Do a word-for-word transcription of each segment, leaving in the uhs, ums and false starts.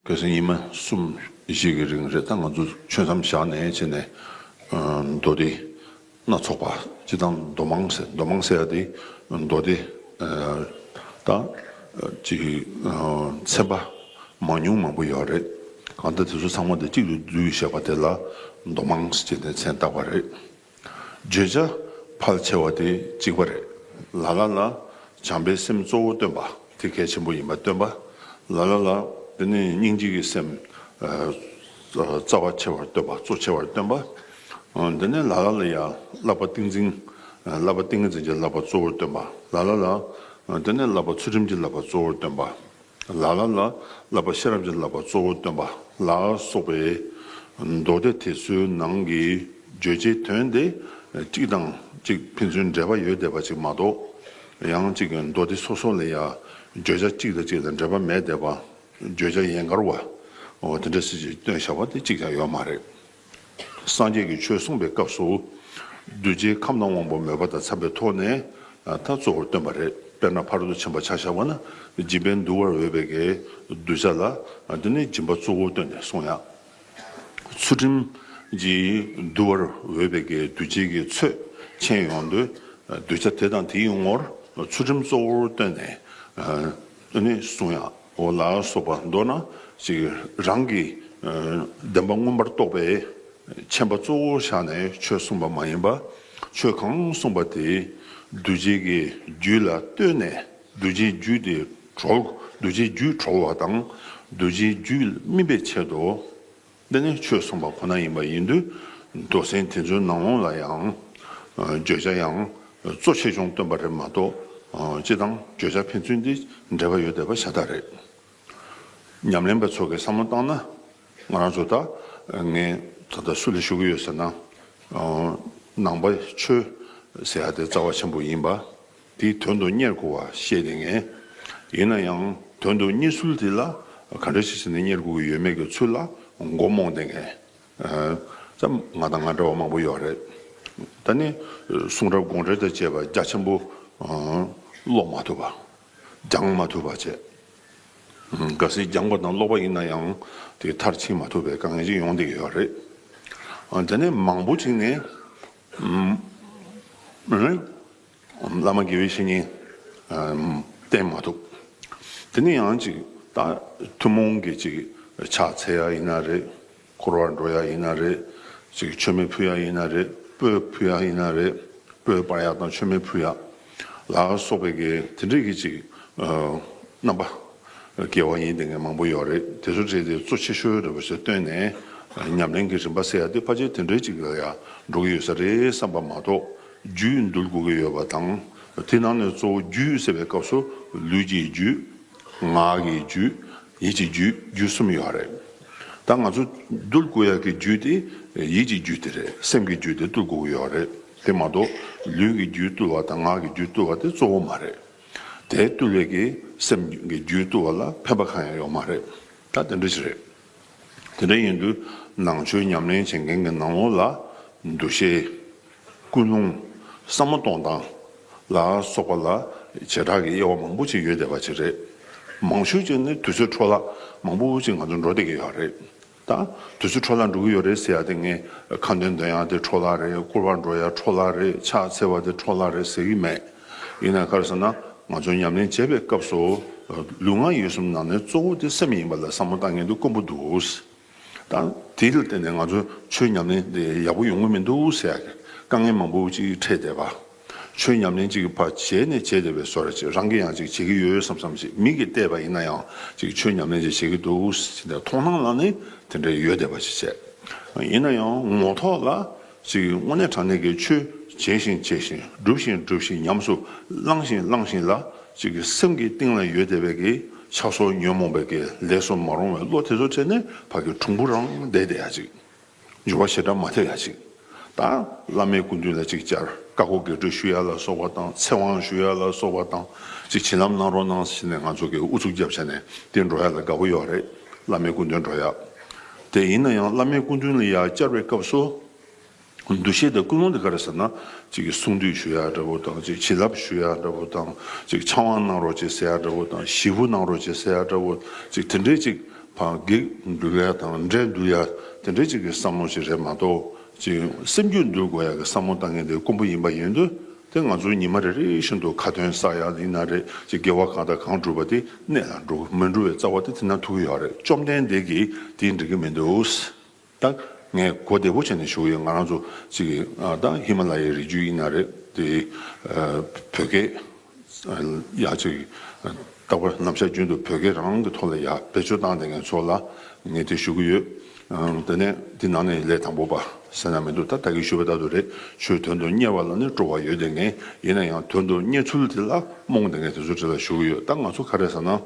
གལ་སྲིད་ཉི་མ་གསུམ་བཞི་གི་རིང་རེད། ད་ང་ཚོ་ཆོས་མཚམས་བཞག་ནས་བྱས་ནས་མདོ་སྡེ་སྣ་ཚོགས་པ་སྤྱི་དང་མདོ་མང་ཟེར་མདོ་མང་ཟེར་ཡ་དེ་མདོ་སྡེ་ད་ཅིག་ཚན་པ་མང་ཉུང་མང་པོ་ཡོད་རེད། གང་ལྟར་དེ་ཚོ་ཚང་མ་དེ་གཅིག་ཏུ་བསྡུས་བཞག་པ་དེ་ལ་མདོ་མང་ཟེར་ནས་མཚན་བཏགས་པ་རེད། བརྗོད་བྱ་ཕལ་ཆེ་བ་དེ་གཅིག་པ་རེད། ལ་ལ་ལ་བྱམས་པའི་སེམས་གཙོ་བོ་སྟོན་པ་དེ་གལ་ཆེན་པོ་ཡིན་པ་སྟོན་པ། ལ་ལ་ལ་དེ་ནས་སྙིང་རྗེ་གི་སེམས་རྩ་བ་ཆེ་བར་སྟོན་པ། གཙོ་ཆེ་བར་སྟོན་པ། དེ་ནས་ལ་ལ་ལ་ཡང་བསླབ་པ་ཏིང་འཛིན། བསླབ་པ་ཏིང་ངེ་འཛིན་གྱི་བསླབ་པ་གཙོ་བོར་སྟོན་པ། ལ་ལ་ལ་དེ་ནས་བསླབ་པ་ཚུལ་ཁྲིམས་ཀྱི་བསླབ་པ་གཙོ་བོར་སྟོན་པ། ལ་ལ་ལ་བསླབ་པ་ཤེས་རབ་ཀྱི་བསླབ་པ་གཙོ་བོར་སྟོན་པ་ལ་སོགས་པའི་མདོ་སྡེ་དེ་ཚོའི་ནང་གི་བརྗོད་བྱའི་དོན་དེ་གཅིག་དང་གཅིག་ཕན་ཚུན་འབྲེལ་བ་ཡོད་བསྡད་པ་ཅིག་མ་གཏོགས། ཡང་གཅིག་གི་མདོ་སྡེ་སོ་སོ་ལ་ཡང་བརྗོད་བྱ་གཅིག་དང་གཅིག་ལ་འབྲེལ་བ་མེད་བསྡད་པ། བརྗོད་བྱ་ཡན་གར་བ། འོ་དེ་འདྲ་ཞིག་ཅིག་སྟོན་བཞག་པ་དེ་གཅིག་ཀྱང་ཡོད་མ་རེད། སངས་རྒྱས་ཀྱི་ཆོས་གསུངས་པའི་སྐབས་སུ། གདུལ་བྱའི་ཁམས་དང་དབང་པོ་མོས་པ་དང་འཚམས་པའི་ཐོག་ནས་ད་གཙོ་བོར་སྟོན་པ་རེད། དཔེར་ན་ཕ་རོལ་ཏུ་ཕྱིན་པ་ཆ་བཞག་པ་ན་སྦྱིན་པས་འདུལ་བར་འོས་པའི་གི་གདུལ་བྱ་ལ་འདི་ནི་སྦྱིན་པ་གཙོ་བོར་བཏོན་ནས་གསུངས་ཡ། ཚུལ་ཁྲིམས་ཀྱིས་འདུལ་བར་འོས་པའི་གི་གདུལ་བྱའི་གི་ཚོད་མཁྱེན་ཡོང་དུས། གདུལ་བྱ་དེ་དང་དེའི་ངོར་ཚུལ་ཁྲིམས་གཙོ་བོར་བཏོན་ནས་ཨ་ནི་གསུངས་ཡ། འོ་ལ་སོགས་པ་མདོར་ན་ཅིག་རང་གི་ཨ་བདེན་པ་མངོན་པར་རྟོགས་པའི་མཁྱེན་པ་གཙོ་བོར་བཞག་ནས་ཆོས་གསུངས་པ་མ་ཡིན་པ། ཆོས་གང་གསུངས་པ་དེ་གདུལ་བྱའི་གི་རྒྱུད་ལ་ལྟོས་ནས་གདུལ་བྱའི་རྒྱུད་དེ་གྲོལ། གདུལ་བྱའི་རྒྱུད་གྲོལ་བ་དང་གདུལ་བྱའི་རྒྱུད་སྨིན་པའི་ཆེད་དུ། འདི་ནི་ཆོས་གསུངས་པ་ཁོ་ན་ཡིན་པ་ཡིན་དུས། མདོ་ཚན་དེ་ཚོའི་ནང་ལོགས་ལ་ཡང་བརྗོད་བྱ་ཡང་གཙོ་ཆེ་ཆུང་སྟོན་པ་རེད་མ་གཏོགས། སྤྱི་དང་བརྗོད་བྱ་ཕན་ཚུན་འདི་འབྲེལ་བ་ཡོད་བསྡད་པ་ཤ་སྟག་རེད། ཉམས་ལེན་པ་ཚོ་གིས་བསམ་བློ་བཏང་ན། ང་རང་ཚོ་ད་ངས་ད་ལྟ་སུ་ལ་ཞུ་གི་ཡོད་ཟེར་ན། ནང་པ་ཆོས་ཟེར་ཡ་དེ་རྩ་བ་ཆེན་པོ་ཡིན་པ། དེའི་དོན་དུ་གཉེར་དགོས་པ་ཤེས་བསྡད་མཁན། ཡིན་ན་ཡང་དོན་དུ་གཉེར་ཚུལ་དེ་ལ་ག་འདྲ་ཞིག་བྱས་ནས་གཉེར་དགོས་ཀྱི་ཡོད་མེད་ཀྱི་ཚུལ་ལ་མགོ་རྨོངས་བསྡད་མཁན། ཙམ་ང་དང་ང་འདྲ་བ་མང་པོ་ཡོད་རེད། ད་ནི་གསུང་རབ་དགོངས་འགྲེལ་དང་བཅས་པ་རྒྱ་ཆེན་པོ་ཀློག་མ་ཐུབ་པ། སྦྱང་མ་ཐུབ་པ་བྱས། གལ་སྲིད་སྦྱངས་པ་དང་ཀློག་པ་ཡིན་ན་ཡང་དེ་མཐར་ཕྱིན་མ་ཐུབ་པའི་དཀའ་ངལ་ཅིག་ཡོང་བསྡད་ཀྱི་ཡོད་རེད། དེ་ནས་མང་པོ་ཅིག་ནས། བླ་མ་དགེ་བའི་བཤེས་གཉེན་བསྟེན་མ་ཐུབ། དེ་ནས་ཡང་ཅིག་ད་ཐུན་མོང་གི་ཅིག་ཕྱག་འཚལ་ཡ་ཡིན་ན་རེད། འཁོར་བར་འགྲོ་ཡ་ཡིན་ན་རེད། ཅིག་མཆོད་མེ་ཕུལ་ཡ་ཡིན་ན་རེད། སྤོས་ཕུལ་ཡ་ཡིན་ན་རེད། སྤོས་སྤར་ཡ་དང་མཆོད་མེ་ཕུལ་ཡ་ལ་སོགས་པའི་གི་དེ་འདྲའི་གི་ཅིག་རྣམ་པ། དགེ་བ་ཡིན་བསྡད་མཁན་མང་པོ་ཡོད་རེད། དེ་ཚོ་བྲིས་ཏེ་གཙོ་ཆེ་ཤོས་འདྲ་པོ་ཞིག་བཏོན་ནས་ཉམས་ལེན་གྱི་རིམ་པ་ཟེར་ཡ་དེ་ཕལ་ཆེར་དེ་འདྲའི་ཅིག་ལ་ཡ་འགྲོ་གི་ཡོད་ས་རེད་བསམ་པ་མ་གཏོགས། རྒྱུད་འདུལ་དགོས་ཀྱི་ཡོད་པ་དང་། དེ་ནང་ནས་གཙོ་བོ་རྒྱུད་ཟེར་བའི་སྐབས་སུ་ལུས་ཀྱི་རྒྱུད། ངག་གི་རྒྱུད། ཡིད་ཀྱི་རྒྱུད། རྒྱུད་གསུམ་ཡོད་རེད། ད་ང་ཚོ་འདུལ་དགོས་ཡ་གི་རྒྱུད་དེ་ཡིད་ཀྱི་རྒྱུད་དེ་རེད། སེམས་ཀྱི་རྒྱུད་དེ་འདུལ་དགོས་ཀྱི་ཡོད་རེད། དེ་མ་གཏོགས་ལུས་ཀྱི་རྒྱུད་འདུལ་བ་དང་ངག་གི་རྒྱུད་འདུལ་བ་དེ་གཙོ་བོ་མ་རེད། དེ་བཏུལ་བའི་གི་སེམས་ཀྱི་རྒྱུད་བཏུལ་བ་ལ་ཕན་པ་གང་ཡང་ཡོད་མ་རེད། ད་དེ་འདྲ་ཞིག་རེད། དེ་འདྲ་ཡིན་དུས་ནང་ཆོས་ཉམས་ལེན་བྱེད་མཁན་གྱི་ནང་ལོགས་ལ་འདུ་ཤེས། ཀུན་སློང་། བསམ་བློ་གཏོང་སྟངས་ལ་སོགས་པ་ལ་བྱེ་བྲག་གི་དབྱེ་བ་མང་པོ་ཅིག་ཡོད་བསྡད་པ་ཅིག་རེད། མང་ཤོས་ཅིག་ནི་དུས་ཚོད་འཕྲོ་བརླག་མང་པོ་ཅིག་ང་ཚོ་འགྲོ་བསྡད་ཀྱི་ཡོད་རེད། ད་དུས་ཚོད་འཕྲོ་བརླག་འགྲོ་གི་ཡོད་རེད་ཟེར་ཡ་དེ་ངས་ཁ་འདོན་འདོན་ཡ་དེ་འཕྲོ་བརླག་རེད། སྐོར་བ་འགྲོ་ཡ་འཕྲོ་བརླག་རེད། ཕྱག་འཚལ་བ་དེ་འཕྲོ་བརླག་རེད་ཟེར་གི་མེད། ཡིན་ན་ག་རེ་ཟེར་ན་ང་ཚོ་ཉམས་ལེན་བྱེད་པའི་སྐབས་སུ་ལུས་ངག་ཡིད་གསུམ་ནང་ནས་གཙོ་བོ་དེ་སེམས་ཡིན་པ་ལ་བསམ་བློ་བཏང་མཁན་དེ་དཀོན་པོ་འདུག། ད་དེ་ལ་བརྟེན་ནས་ང་ཚོ་ཆོས་ཉམས་ལེན་དེ་ཡག་པོ་ཡོང་གི་མི་འདུག་ཟེར་ཡ་གི་དཀའ་ངལ་མང་པོ་ཅིག་འཕྲད་བསྡད་པ། ཆོས་ཉམས་ལེན་ཅིག་གི་ཕར་བྱས་ནས་བྱས་བསྡད་པའི་བཟོ་འདྲ་ཅིག་རང་གིས་ཡང་ཅིག་བྱེད་ཀྱི་ཡོད་བསམ་བསམ་ཅིག་མིག་གིས་བལྟས་པ་ཡིན་ན་ཡང་ཅིག་ཆོས་ཉམས་ལེན་ཅིག་བྱེད་ཀྱི་འདུག་ཟེར་ནས་མཐོང་སྣང་ལ་ནི་དེ་འདྲ་ཡོད་བསྡད་པ་ཅིག་བྱས། ཡིན་ན་ཡང་ངོ་ཐོག་ལ་ཅིག་དངོས་གནས་དྲང་གནས་ཀྱི་ཆོས་བྱས་ཤིང་བྱས་ཤིང་སྒྲུབ་ཤིང་སྒྲུབ་ཤིང་ཉམས་སུ་བླངས་ཤིང་བླངས་ཤིང་ལ་ཅིག་གི་སེམས་ཀྱི་གཏིང་ལ་ཡོད་བསྡད་པའི་གི་ཆགས་སོགས་ཉོན་མོངས་པའི་གི་ལས་སུ་མ་རུང་བའི་བློ་དེ་ཚོ་འཕྲད་ནས་ཕ་གི་གྲུང་པོ་རང་བསྡད་བསྡད་ཡ་ཅིག་འགྱུར་བ་ཞེ་དྲག་མ་ཐེབས་ཡ་ཅིག་ད་བླ་མའི་སྐུ་མདུན་ལ་ཅིག་བཅར། བཀའ་བསྒོ་བགེགས་སྐྲོད་ཞུ་ཡ་ལ་སོགས་པ་དང་ཚེ་དབང་ཞུ་ཡ་ལ་སོགས་པ་དང་ཅིག་བྱིན་རླབས་གནང་རོགས་གནང་ཟེར་ནས་ང་ཚོ་གི་ཨུ་ཚུགས་རྒྱབ་བྱས་ནས་དེ་འགྲོ་ཡ་ལ་དགའ་པོ་ཡོད་རེད། བླ་མའི་སྐུ་མདུན་འགྲོ་ཡ། དེ་ཡིན་ན་ཡང་བླ་མའི་སྐུ་མདུན་ལ་ཡ་བཅར་བའི་སྐབས་སུ། འདུ་ཤེས་དང་ཀུན་སློང་དེ་ག་རེ་ཟེར་ན། ཅིག་གསུང་འདུས་ཞུ་ཡ་འདྲ་པོ་དང་། ཅིག་བྱིན་རླབས་ཞུ་ཡ་འདྲ་པོ་དང་། ཅིག་ཕྱག་དབང་གནང་རོགས་ཅིག་ཟེར་ཡ་འདྲ་པོ་དང་། ཞེ་པོ་གནང་རོགས་ཅིག་ཟེར་ཡ་འདྲ་པོ། ཅིག་དེ་འདྲའི་ཅིག་ ཕར་བགེགས་འདུལ་ཡ་དང་འདྲེ་འདུལ་ཡ་དེ་འདྲའི་ཅིག་གི་བསམ་བློ་ཞིག་རེད་མ་གཏོགས། ཅིག་སེམས་རྒྱུད་འདུལ་དགོས་ཡ་གི་བསམ་བློ་བཏང་མཁན་དེ་དཀོན་པོ་ཡིན་པ་ཡིན་དུས། དེ་ང་ཚོ་ཉི་མ་རེ་རེ་བཞིན་དུ་ཁ་ཏོན་བསགས་ཡ་ཡིན་ན་རེད། ཅིག་དགེ་བ་གང་དང་གང་བསྒྲུབས་པ་དེ་གནད་ལ་འགྲོ་མི་འགྲོ་བའི་རྩ་བ་དེ་དེ་ན་ཐུག་གི་ཡོད་རེད། བཅོམ་ལྡན་འདས་ཀྱིས་དེ་འགྲིག་གི་མི་འདུག་ད་ངས་གོ་བདེ་པོ་བྱས་ནས་ཞུ་གི་ཡོད། ང་རང་ཚོ་ཅིག་ཨ་ད་ཧི་མ་ལ་ཡའི་རི་རྒྱུད་ཡིན་ན་རེད། དེ་ཨ་བོད་སྐད་ཡ་ཅིག་རྟག་པར་ནམ་ཞག་རྒྱུན་དུ་བོད་སྐད་རང་གི་ཐོག་ལ་ཡ་བེད་སྤྱོད་བཏང་བསྡད་མཁན་ཚོ་ལ་ངས་དེ་ཞུ་གི་ཡོད། ཨ་དེ་ནས་དེ་ནང་ནས་ལས་དང་པོ་པ་ཟེར་ན་མི་འདུག་ད་ད་གིན་ཞུས་པ་ལྟར་དུ་རེད། ཆོས་དོན་དུ་གཉེར་བ་ལ་ནི་སྤྲོ་བ་ཡོད་བསྡད་མཁན། ཡིན་ན་ཡང་དོན་དུ་གཉེར་ཚུལ་དེ་ལ་རྨོངས་བསྡད་མཁན་དེ་ཚོའི་གྲས་ལ་ཞུ་གི་ཡོད། ད་ང་ཚོ་ག་རེ་ཟེར་ན།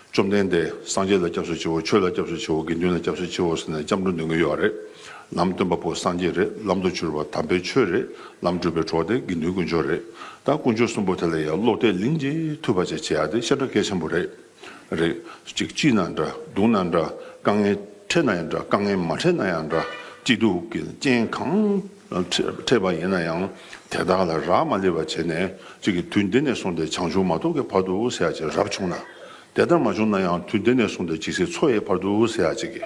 བཅོམ་ལྡན་འདས་སངས་རྒྱས་ལ་སྐྱབས་སུ་མཆིའོ། ཆོས་ལ་སྐྱབས་སུ་མཆིའོ། དགེ་འདུན་ལ་སྐྱབས་སུ་མཆིའོ་ཟེར་ནས་སྐྱབས་འགྲོ་འདོན་གྱི་ཡོད་རེད། ལམ་སྟོན་པ་པོ་སངས་རྒྱས་རེད། ལམ་དུ་གྱུར་པ་དམ་པའི་ཆོས་རེད། ལམ་སྒྲུབ་པའི་གྲོགས་དེ་དགེ་འདུན་དཀོན་མཆོག་རེད། ད་དཀོན་མཆོག་གསུམ་པོ་དེ་ལ་ཡང་བློ་གཏད་ལིང་ཅིག་ཐུབ་པ་ཅིག་བྱེད་ཡ་དེ་ཤ་ཁྲག་གལ་ཆེན་པོ་རེད། རེད། ཅིག་སྐྱིད་ན་འདྲ་སྡུག་ན་འདྲ། དཀའ་ངལ་འཕྲད་ན་ཡང་འདྲ་དཀའ་ངལ་མ་འཕྲད་ན་ཡང་འདྲ། སྐྱིད་སྡུག་གི་རྐྱེན་གང་འཕྲད་པ་ཡིན་ན་ཡང་དེ་དག་ལ་རག་མ་ལུས་པ་བྱས་ནས། ཅིག་གི་དུས་འདི་ནས་བཟུང་སྟེ་བྱང་ཆུབ་མ་ཐོབ་ཀྱི་བར་དུ་ཟེར་ཡ་ཅིག་རབ་བྱུང་ན། དེ་ལྟར་མ་བྱུང་ན་ཡང་དུས་འདི་ནས་བཟུང་སྟེ་ཇི་སྲིད་འཚོ་ཡི་བར་དུ་ཟེར་ཡ་ཅིག་གི་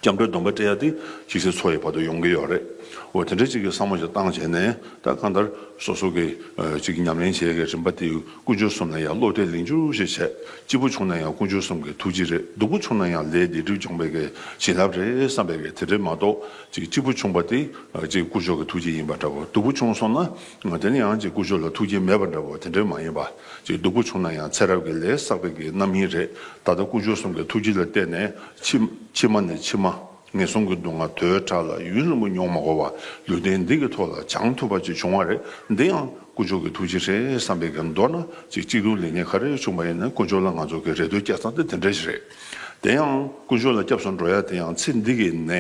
སྐྱབས་འགྲོའི་སྡོམ་པ་སྤྲད་ཡ་དེ་ཇི་སྲིད་འཚོ་ཡི་བར་དུ་ཡོང་གི་ཡོད་རེད། འོ་དེ་འདྲ་ཅིག་གི་བསམ་བློ་ཞིག་བཏང་བྱས་ནས། ད་གང་ལྟར་སོ་སོ་གི་ཨ་ཅིག་ཉམས་ལེན་བྱེད་ཡ་གི་རིམ་པ་དེ་དཀོན་མཆོག་གསུམ་ལ་ཡང་བློ་གཏད་ལིང་ཅུར་ཞིག་བྱས། སྐྱིད་པོ་བྱུང་ན་ཡང་དཀོན་མཆོག་གསུམ་གྱི་ཐུགས་རྗེ་རེད། སྡུག་པོ་བྱུང་ན་ཡང་ལས་སྡིག་སྒྲིབ་སྦྱོང་བའི་གི་བྱིན་རླབས་རེད་བསམ་པའི་གི་དེ་འདྲ་མ་གཏོགས། ཅིག་སྐྱིད་པོ་བྱུང་བ་དེ་ཅིག་དཀོན་མཆོག་གི་ཐུགས་རྗེ་ཡིན་པ་འདྲ་བོ། སྡུག་པོ་བྱུང་སོང་ན་དེ་ནི་ཡང་ཅིག་དཀོན་མཆོག་ལ་ཐུགས་རྗེ་མེད་པ་འདྲ་བོ་དེ་འདྲ་མ་ཡིན་པ། ཅིག་སྡུག་པོ་བྱུང་ན་ཡང་ཚེ་རབས་ཀྱི་ལས་བསགས་པའི་གི་རྣམ་སྨིན་རེད། ད་ལྟ་དཀོན་མཆོག་གསུམ་གྱི་ཐུགས་རྗེ་ལ་བརྟེན་ནས་ཕྱི་ཕྱི་མ་ནས་ཕྱི་མ། ངན་སོང་གི་སྡུག་བསྔལ་དོས་དྲག་ལ་ཡུན་རིང་པོ་མྱོང་མ་དགོས་པ། ལུས་རྟེན་འདི་གི་ཐོག་ལ་བྱང་ཐུབ་པ་ཅིག་བྱུང་བ་རེད། འདི་ཡང་དཀོན་མཆོག་གི་ཐུགས་རྗེ་རེད་བསམ་པའི་གི། མདོར་ན་ཅིག་སྐྱིད་སྡུག་ལེགས་ཉེས་ག་རེ་བྱུང་བ་ཡིན་ན་དཀོན་མཆོག་ལ་ང་ཚོ་གི་རེ་ལྟོས་བསྐྱལ་སྟངས་དེ་དེ་འདྲ་ཞིག་རེད། དེ་ཡང་དཀོན་མཆོག་ལ་སྐྱབས་སུ་འགྲོ་ཡ་དེ་ཡང་ཚེ་འདི་གི་ནད་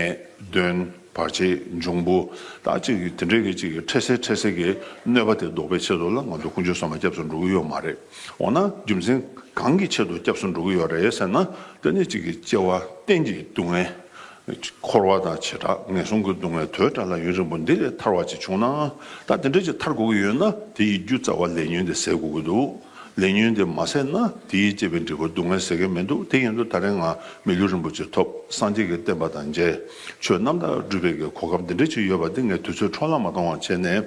གདོན་བར་ཆད་འབྱུང་པོ། ད་ཅིག་གི་དེ་འདྲའི་གི་ཅིག་གི་འཕྲལ་སེལ་འཕྲལ་སེལ་གྱི་གནོད་པ་དེ་ཟློག་པའི་ཆེད་དུ་ལ་ང་ཚོ་དཀོན་མཆོག་གསུམ་ལ་སྐྱབས་སུ་འགྲོ་གི་ཡོད་མ་རེད། འོ་ན་རྒྱུ་མཚན་གང་གི་ཆེད་དུ་སྐྱབས་སུ་འགྲོ་གི་ཡོད་རེད་ཟེར་ན། དེ་ནི་ཅིག་གི་སྐྱེ་བ་གཏན་གྱི་སྡུག་བསྔལ། འཁོར་བ་དང་བྱེ་བྲག་ངན་སོང་གི་སྡུག་བསྔལ་དོས་དྲག་ལ་ཡུན་རིང་པོ་འདི་ལས་ཐར་བ་ཅིག་བྱུང་ན། ད་དེ་འདྲ་ཅིག་ཐར་དགོས་ཀྱི་ཡོད་ན་དེ་ཡི་རྒྱུ་རྩ་བ་ལས་ཉོན་དེ་ཟད་དགོས་ཀྱི་འདུག་ལས་ཉོན་དེ་མ་ཟད་ན་དེ་ཡི་བསྐྱེད་པའི་འབྲས་བུ་སྡུག་བསྔལ་ཟད་ཀྱི་མི་འདུག་དེ་ཡིན་དུས་ད་རེས་ང་མི་ལུས་རིན་པོ་ཆེ་ཐོབ། སངས་རྒྱས་ཀྱི་བསྟན་པ་དང་མཇལ། ཆོས་རྣམ་དག་སྒྲུབ་པའི་གི་གོ་སྐབས་འདི་འདྲ་ཅིག་ཡོད་པ་འདི་ངས་དུས་ཚོད་འཕྲོ་བརླག་མ་གཏོང་བ་བྱས་ནས།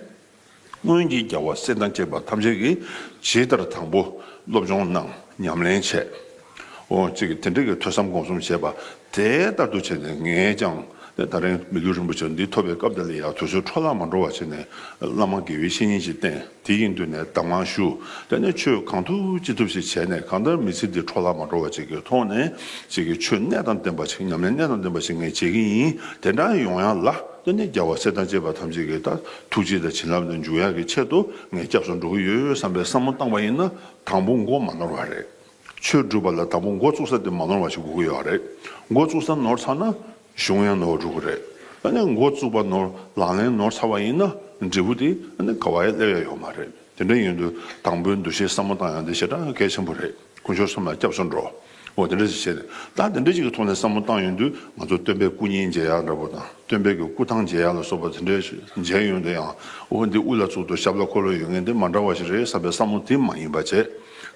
སྔོན་གྱི་རྒྱལ་བ་སྲས་དང་བཅས་པ་ཐམས་ཅད་ཀྱིས་ཇི་ལྟར་དང་པོ་སློབ་སྦྱོང་གནང་། ཉམས་ལེན་བྱས། འོ་ཅིག་དེ་འདྲ་གི་ཐོས་བསམ་སྒོམ་གསུམ་བྱས་པ་དེ་ལྟར་དུ་བྱས་ནས་ངས་ཀྱང་དེ་ད་རིང་མི་ལུས་རིན་པོ་ཆེ་འདི་ཐོབ་པའི་སྐབས་འདི་ལ་ཡང་དུས་ཚོད་འཕྲོ་བརླག་མ་འགྲོ་བ་བྱས་ནས་བླ་མ་དགེ་བའི་བཤེས་གཉེན་ཅིག་བསྟེན། དེ་ཡིན་དུས་ནས་གདམས་ངག་ཞུ། དེ་ནས་ཆོས་གང་ཐུབ་ཅི་ཐུབ་ཞིག་བྱས་ནས་གང་ལྟར་མི་ཚེ་འདི་འཕྲོ་བརླག་མ་འགྲོ་བ་ཅིག་གི་ཐོག་ནས་ཅིག་གི་ཆོས་གནད་དང་ལྡན་པ་ཞིག་ཉམས་ལེན་གནད་དང་ལྡན་པ་ཞིག་ངས་བྱེད་ཀྱི་ཡིན། དེ་འདྲ་ཡོང་ཡ་ལ། དེ་ནས་རྒྱལ་བ་སྲས་དང་བཅས་པ་ཐམས་ཅད་ཀྱི་ད་ཐུགས་རྗེ་དང་བྱིན་རླབས་དང་འཇུག་ཡག་གི་ཆེད་དུ་ངས་སྐྱབས་སུ་འགྲོ་གི་ཡོད་བསམ་པའི་བསམ་བློ་བཏང་པ་ཡིན་ན་དང་པོ་མགོ་མ་ནོར་བ་རེད། ཆོས་སྒྲུབ་པ་ལ་དང་པོ་འགོ་བཙུགས་ས་དེ་མ་ནོར་བ་ཞིག་དགོས་ཀྱི་ཡོད་རེད། འགོ་བཙུགས་ས་ནོར་ཚར་ན་གཞུང་ཡང་ནོར་འགྲོ་གི་རེད། ད་ནས་འགོ་བཙུགས་པ་ནོར་ལག་ལེན་ནོར་ཚར་བ་ཡིན་ན་འབྲས་བུ་དེ་ཨ་ནི་ག་བ་ཡང་སླེབས་ཡ་ཡོད་མ་རེད། དེ་འདྲ་ཡིན་དུས་དང་པོའི་འདུ་ཤེས་བསམ་བློ་བཏང་ཡག་འདི་ཞེ་དྲག་གལ་ཆེན་པོ་རེད། དཀོན་མཆོག་གསུམ་ལ་སྐྱབས་སུ་འགྲོ། འོ་དེ་འདྲ་ཞིག་བྱས་ནས་ད་དེ་འདྲ་ཞིག་གི་ཐོག་ནས་བསམ་བློ་བཏང་ཡོང་དུས་ང་ཚོ་སྟོན་པའི་སྐུ་བརྙན་མཇལ་ཡག་འདྲ་པོ་དང་སྟོན་པའི་གི་སྐུ་ཐང་མཇལ་ཡག་ལ་སོགས་པ་དེ་འདྲ་ཞིག་མཇལ་ཡོང་དུས་ཡང་འོ་འདི་དབུ་ལ་བཙུགས་འདུག་ཞབས་ལ་འཁོར་ལོ་ཡོད་མཁན་འདི་མ་འདྲ་བ་ཞིག་རེད་བསམ་པའི་བསམ་བློ་དེ་མ་ཡིན་པ་བྱས།